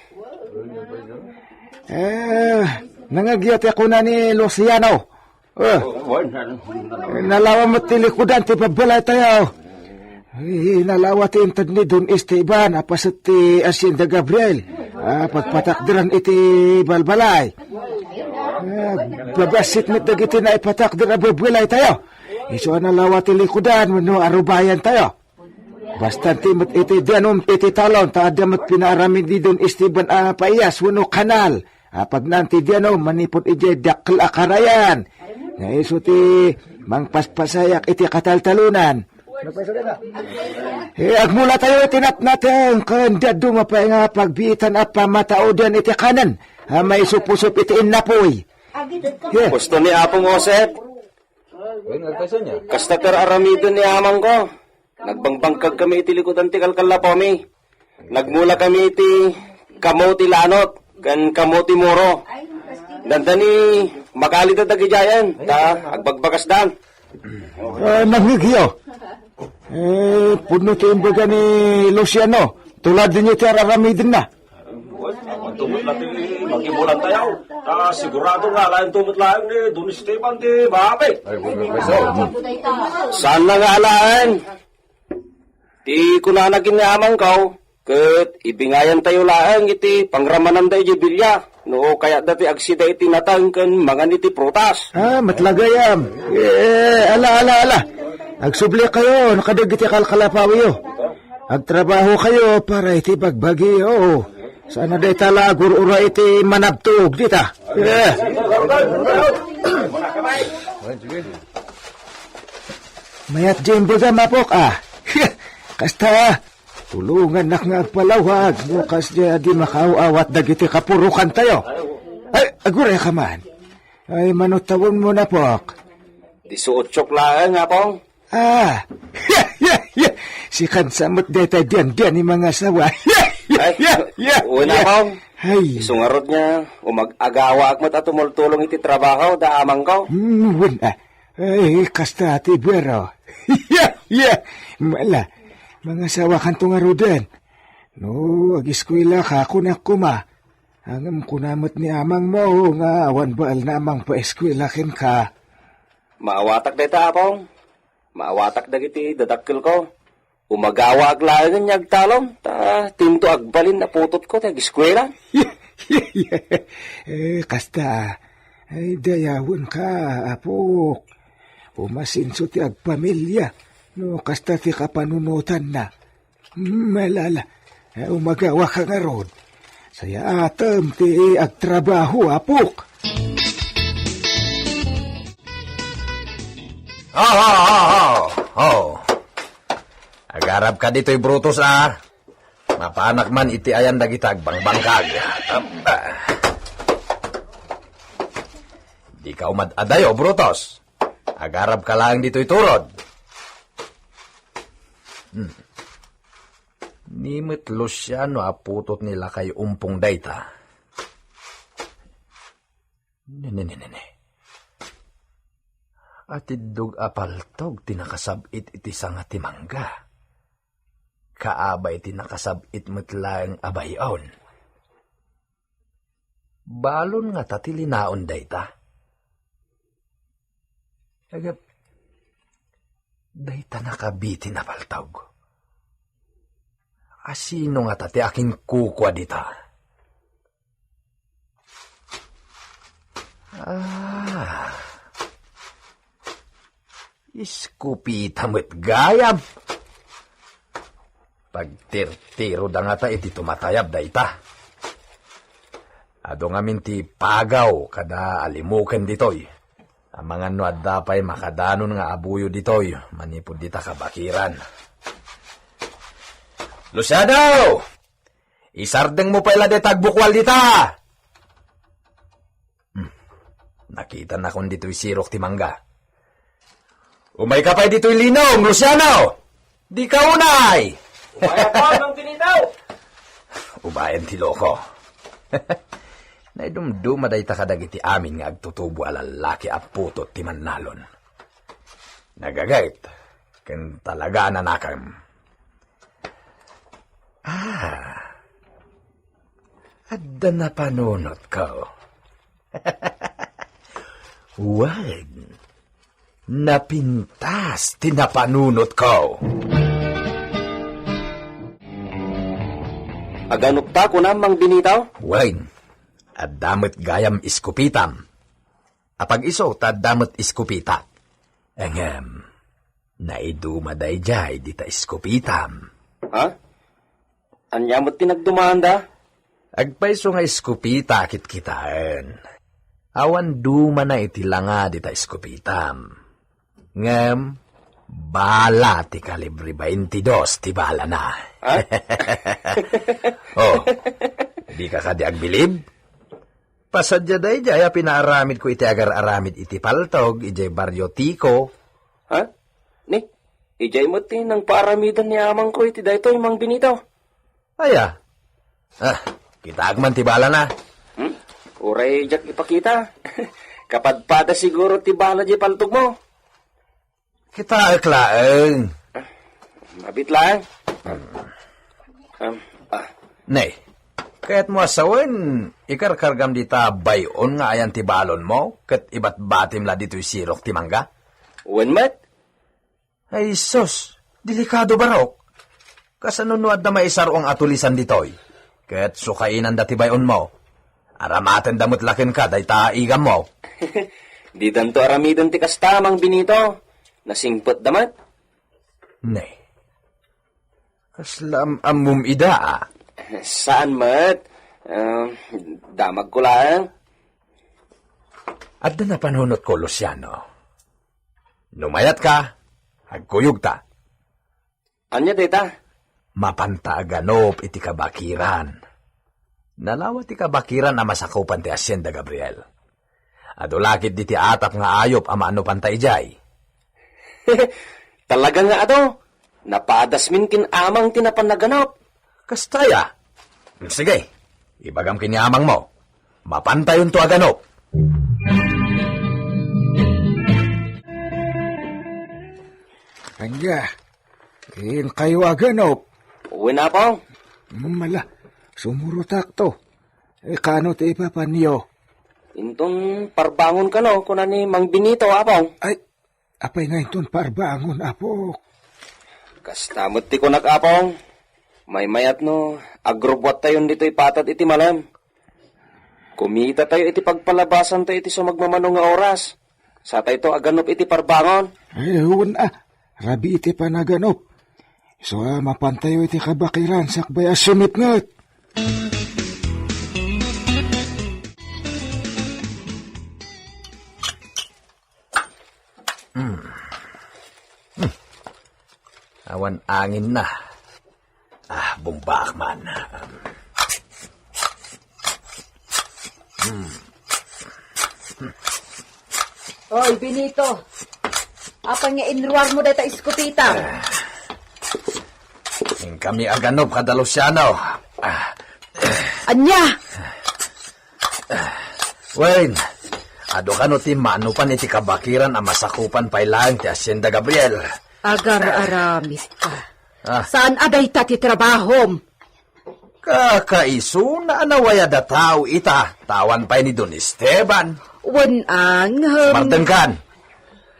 Eh, nangagya ti kuna ni Luciano. Eh, nalawa met ti likudan ti babbalay tayo. Eh, nalawa ti inted ni Don Esteban a paset ti Hacienda Gabriel a pagpatakderan iti balbalay. Eh, babassit met dagiti naipatakder a babbalay tayo. Isu a nalawa ti likudan wenno arubayan tayo. Basta ti met iti danum iti talon ta adda met pinaaramid ni Don Esteban a paiyas wenno kanal a pagnaan ti danum manipud idiay dakkel a karayan. Nga isu ti mangpaspasayak iti kataltalonan. Eh, agmula tayo iti natnateng ken dadduma pay nga pagbiitan a pamatauden iti kanen a maisupusup iti innapuy. Yeah. Gusto ni Apong Josep? Kasta ti aramiden ni amangko. Nagbangbangkag kami iti likudan ti kalkallapami. Nagmula kami iti kamo ti lanot ken kamo ti muro. Dandani makalida dagidiayen ta agbagbagasdan. Ah, nangngegyo. Eh, pudno ti imbaga ni Luciano. Tuladenyo ti ar-aramidenna. Awan tumot la ti magimulan tayo. Ta sigurado nga alaen tumot laeng ni Don Esteban ti maapi. Saan na nga alaen? Ti kunana ken ni amangko, ket ibingayan tayo laeng iti pangramananda idiay bilia, no kayatda ti agsida iti nateng ken mangan iti prutas. Ah, met la gayam. Eh, ala, ala, ala. Agsubli kayo, no kadagiti kalkalapawiyo. Agtrabahokayo para iti bagbagiyo. Saan a dayta la agur-ura iti manabtog dita. Eh. Mayat diay imbagam, apok, a. Kasta, tulongannak nga agpalawag no kasdiay a di makaaw-awat dagiti kapurokantayo. Ay, aguray ka man. Ay, mano tawenmo, apok? Dieciocho laeng, Apong. Ah, sikan sa met dayta dian-dian ni mangasawa. Ay, wen, Apong. Ay. Isu ngarud nga, umag-agawaak met a tumultulong iti trabaho da amangko. Hmm, wen, ah. Ay, kasta ti bero. Mala, mangasawakanto ngaruden. No, agiskuelaka, kunak koma. Ngem kuna met ni amangmo nga awan baelna a mangpaeskuela kenka. Maawatak dayta, Apong. Maawatak dagiti dadakkelko. Umagawaak laengen nga agtalom, ta dinto agbalin a putotko ti agiskuela. Eh, kasta, ay, dayawenka, apok. Umasenso ti agpamilia, no kasta ti kapanunotanna. Malala, eh, umagawaka ngarud. Sayaatem ti agtrabaho, apok. Ho, ho, ho, ho, ho. Agarabka ditoy, Brutus, a. Mapanak man iti ayan dagita agbangbangkag. Aba. Dika umad-adayo, Brutus. Agarabka laeng ditoy turod. Hmm. Ni met Luciano a putot ni lakay Umpong dayta. Ne, ne, ne, ne, ne. Atiddog a paltog ti nakasab-it iti sanga ti mangga. Kaabay ti nakasab-it met laeng a bay-on. Balon ngata ti linaon dayta? Agap, dayta nakabitin a paltog. Asino ngata ti akinkukua dita? Ah. Iskupita met gayam. Pagtirtiroda ngata iti tumatayab dayta. Adu ngamin ti pagaw kada alimuken ditoy. Amangan no adda pay makadanon nga abuyo ditoy manipud dita kabakiran. Luciano! Isardengmo pay la dayta agbukual dita! Hmm. Nakitanakon ditoy sirok ti mangga. Umayka pay ditoy linong, Luciano! Dika unay! Umayka, Mang Benito! Ubayen ti loko. Naidumduma dayta kadagiti amin nga agtutubo a lallaki a putot ti mannalon. Nagaget, ken talaga a nanakem. Ah, adda napanunotko. Wen, napintas ti napanunotko. Aganokta, kunam, Mang Benito? Wen, adda met gayam iskupitam. Apag-isu ta adda met iskupitak. Ngem, naiduma daydiay dita iskupitam. Ha? Ania met ti nagdumanda? Agpayso nga iskupita a kitkitaen. Awan dumana iti langa dita iskupitam. Ngem, bala ti kalibre baintidos ti balana. Ha? Oh, dika kadi agbilib? Pasadia daydiay a pinaaramidko iti agar-aramid iti paltog idiay Barrio Tico. Ha? Ni, idiay met ti nangpaaramidan ni amangko iti daytoy, Mang Benito. Aya? Ah, kitaak man ti balana. Hmm? Uray diak ipakita. Kapadpada siguro ti bala diay paltogmo. Kitaek laeng. Ah, mabit laeng. Um, ah. Ne, kayatmo a sawen, ikarkargam dita bay-on nga ayan ti balonmo, ket ibatbatim la ditoy sirok ti mangga? Wen met. Ay, sus, delikado barok. Kasano no adda maisar-ong a tulisan ditoy? Ket sukainanda ti bay-onmo. Aramatenda met la kenka dayta a igammo. Didanto aramiden ti kasta, Mang Benito. Nasingpetda met. Ne. Kasla am-ammom ida, a? Saan met? Ah, damagko laeng. Adda napanunotko, Luciano. No mayatka, agkuyogta. Ania dayta? Mapanta a ganup iti kabakiran. Nalawa ti kabakiran a masakupan ti Hacienda Gabriel. Adu la ketdi ti atap nga ayup a maanupanta idiay. Talaga nga adu, napadasmin ken amang ti napan a ganup. Kasta aya? Sige, ibagam ken ni amangmo. Mapantayonto a ganup. Ania? Inkayo a ganup? Wen, Apong. Mala, sumurotakto. Kano ti ipapanyo? Inton parbangon kano, kuna ni Mang Benito, Apong. Ay, apay nga inton parbangon, Apok? Kasta met ti kunak, Apong. Maymayat no agrubbuattayon ditoy patad iti malem. Kumita tayo iti pagpalabasan tayo iti sumagmamano nga oras. Sa tayo to aganup iti parbangon. Ay, wen a, rabii ti panaganup. Isu a mapantayo iti kabakiran sakbay a sumipnget. Hmm. Hmm. Awan angin na. Ah, bumbaak man. Hmm. Oy, Benito. Apay nga inruar mo dayta eskopeta? Ah. Inkami aganup kada Luciano. Ah. Ania? Wen, adu kano ti manupan iti kabakiran a masakupan pay laeng ti Hacienda Gabriel? Agar-aramid ka. Ah. Saan a dayta ti trabahom? Kakaisuna a nawayad a tao ita, ta awan pay ni Don Esteban. Wen, angem. Sumardengkan.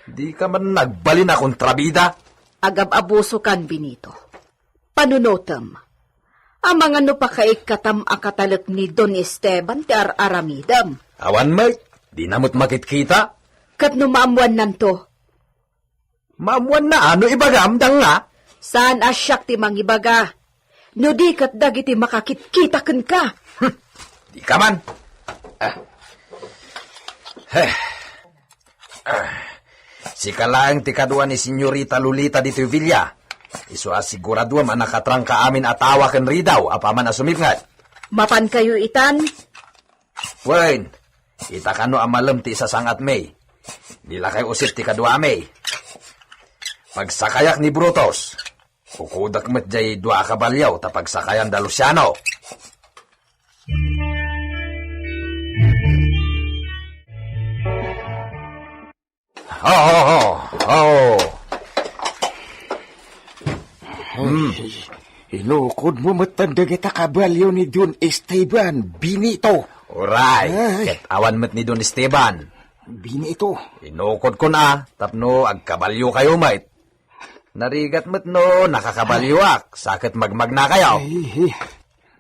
Dika man nagbalin a kontrabida. Agab-abusokan, Benito. Panunotem. Amangan no pakaikkatam a katalek ni Don Esteban ti ar-aramidem. Awan met, dina met makitkita. Ket no maammuannanto? Maammuanna a no ibagam, danga. Saan a siak ti mangibaga. No di ket dagiti makakitkita kenka. Hmm, dika man. Ah. Heh. Ah, sika laeng ti kadua ni Senyorita Lolita ditoy villa. Isu a siguraduem a nakatrangka amin a tawa ken ridaw apaman a sumipnget. Mapankayo itan? Wen, ita kano a malem ti isasangatmi. Ni lakay Josep ti kaduami. Pagsakayak ni Brutus. Kukudak met jay dua a kabalio ta pagsakayan da Luciano. Ho, ho, ho, ho. Hmm. Inukod mo met dagita kabalio ni Don Esteban, Benito. Uray, ay. Ket awan met ni Don Esteban. Benito. Inukod ko na, tapno agkabalio kayo met. Narigat met no nakakabalioak, sa ket magmagna kayo. Ay, eh.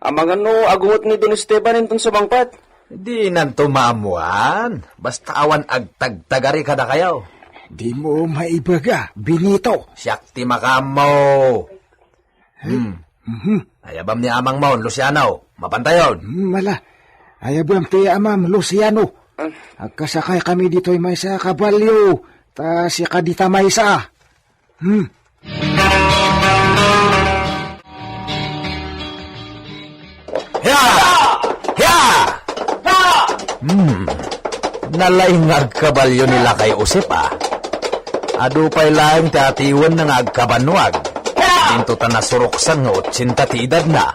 Amangan no agungot ni Don Esteban inton sumangpet. Dinanto maammuan, basta awan agtagtagari kadakayo. Dimo maibaga, Benito. Siak ti makaammo. Hmm. Mhm. Ayabam ni amangmon, Luciano. Mapantayon. Hmm, mala. Ayabam ti amam, Luciano. Ah. Agkasakay kami ditoy maysa a kabalio, ta sika dita maysa. Hmm. Hiya! Hiya! Hmm. Nalaing nga agkabalio ni Lakay Josep, a. Adu pay laeng ti atiwenna nga agkabannuag. Dinto ta nasuruksan nga otsenta ti edadna.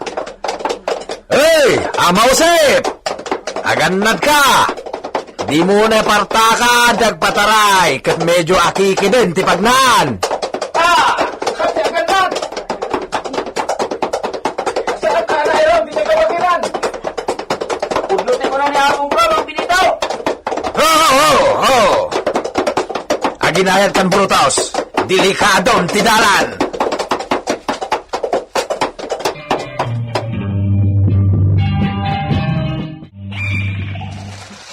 Hey, Ama Josep! Agannadka! Dimo ne partakan ti agpataray ket medio akikiden ti pagnaan. Ah! Ania agannad? Saan ka na iron? Di ka kawagiran. Pudno ti kuno ni Apong Pro, Mang Benito. Ho, ho, ho! Aginayad kan Brutus, delikadon ti dalan.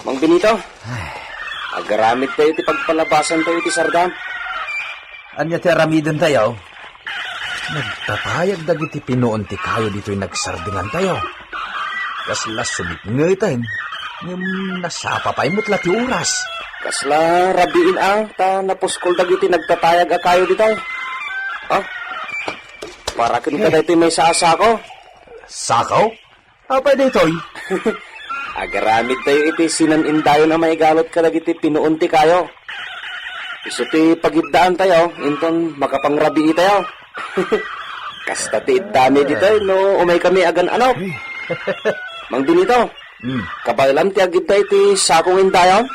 Mang Benito, agaramid tayo ti pagpalabasan tayo ti sardam. Ania ti aramiden tayo? Nagtatayag dagiti pinuon ti kayo ditoy nagsardingantayo. Kasla sumipngeten, ngem nasapa pay met la ti oras. Kasla rabiin a, ta napuskol dagiti nagtatayag a kayo ditoy. Ah, para ken kadaytoy maysa a sako. Sako? Apay daytoy? Agaramidtayo iti sinan-indayon a maigalut kadagiti pinuon ti kayo. Isu ti pagiddaantayo, inton makapangrabiitayo. Kasta ti iddami ditoy no umaykami agan-ano. Mang Benito, Hmm. kabaelam ti agidda iti sakong indayon?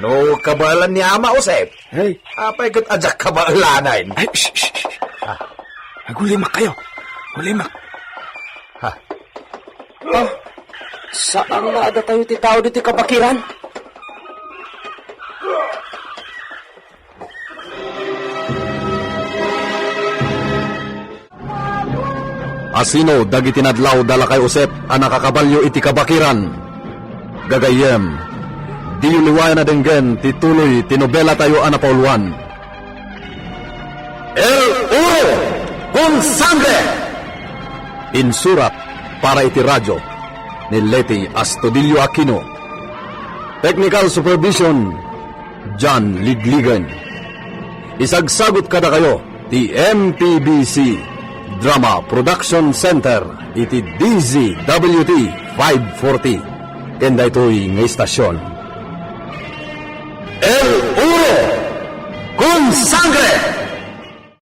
No kabaelan ni Ama Josep, Hey. apay ket ajak kabaelanen. Ay, shh, shh, shh. Ah. Agulimak kayo. Agulimak. Ha? Ah, saan nga adda tayo ti tao ditoy kabakiran? Asino dagiti nadlaw da lakay Josep a nakakabalyo iti kabakiran? Gagayyem, diyo liwayan a denggen ti tuloy ti nobelatayo a napauluan. El Oro con Sangre! Insurat para iti radyo ni Leti Astudillo Aquino. Technical supervision, John Ligligan. Isagsagut kadakayo ti M P B C Drama Production Center iti D Z W T five forty. Ken daytoy nga istasyon, El Oro con Sangre!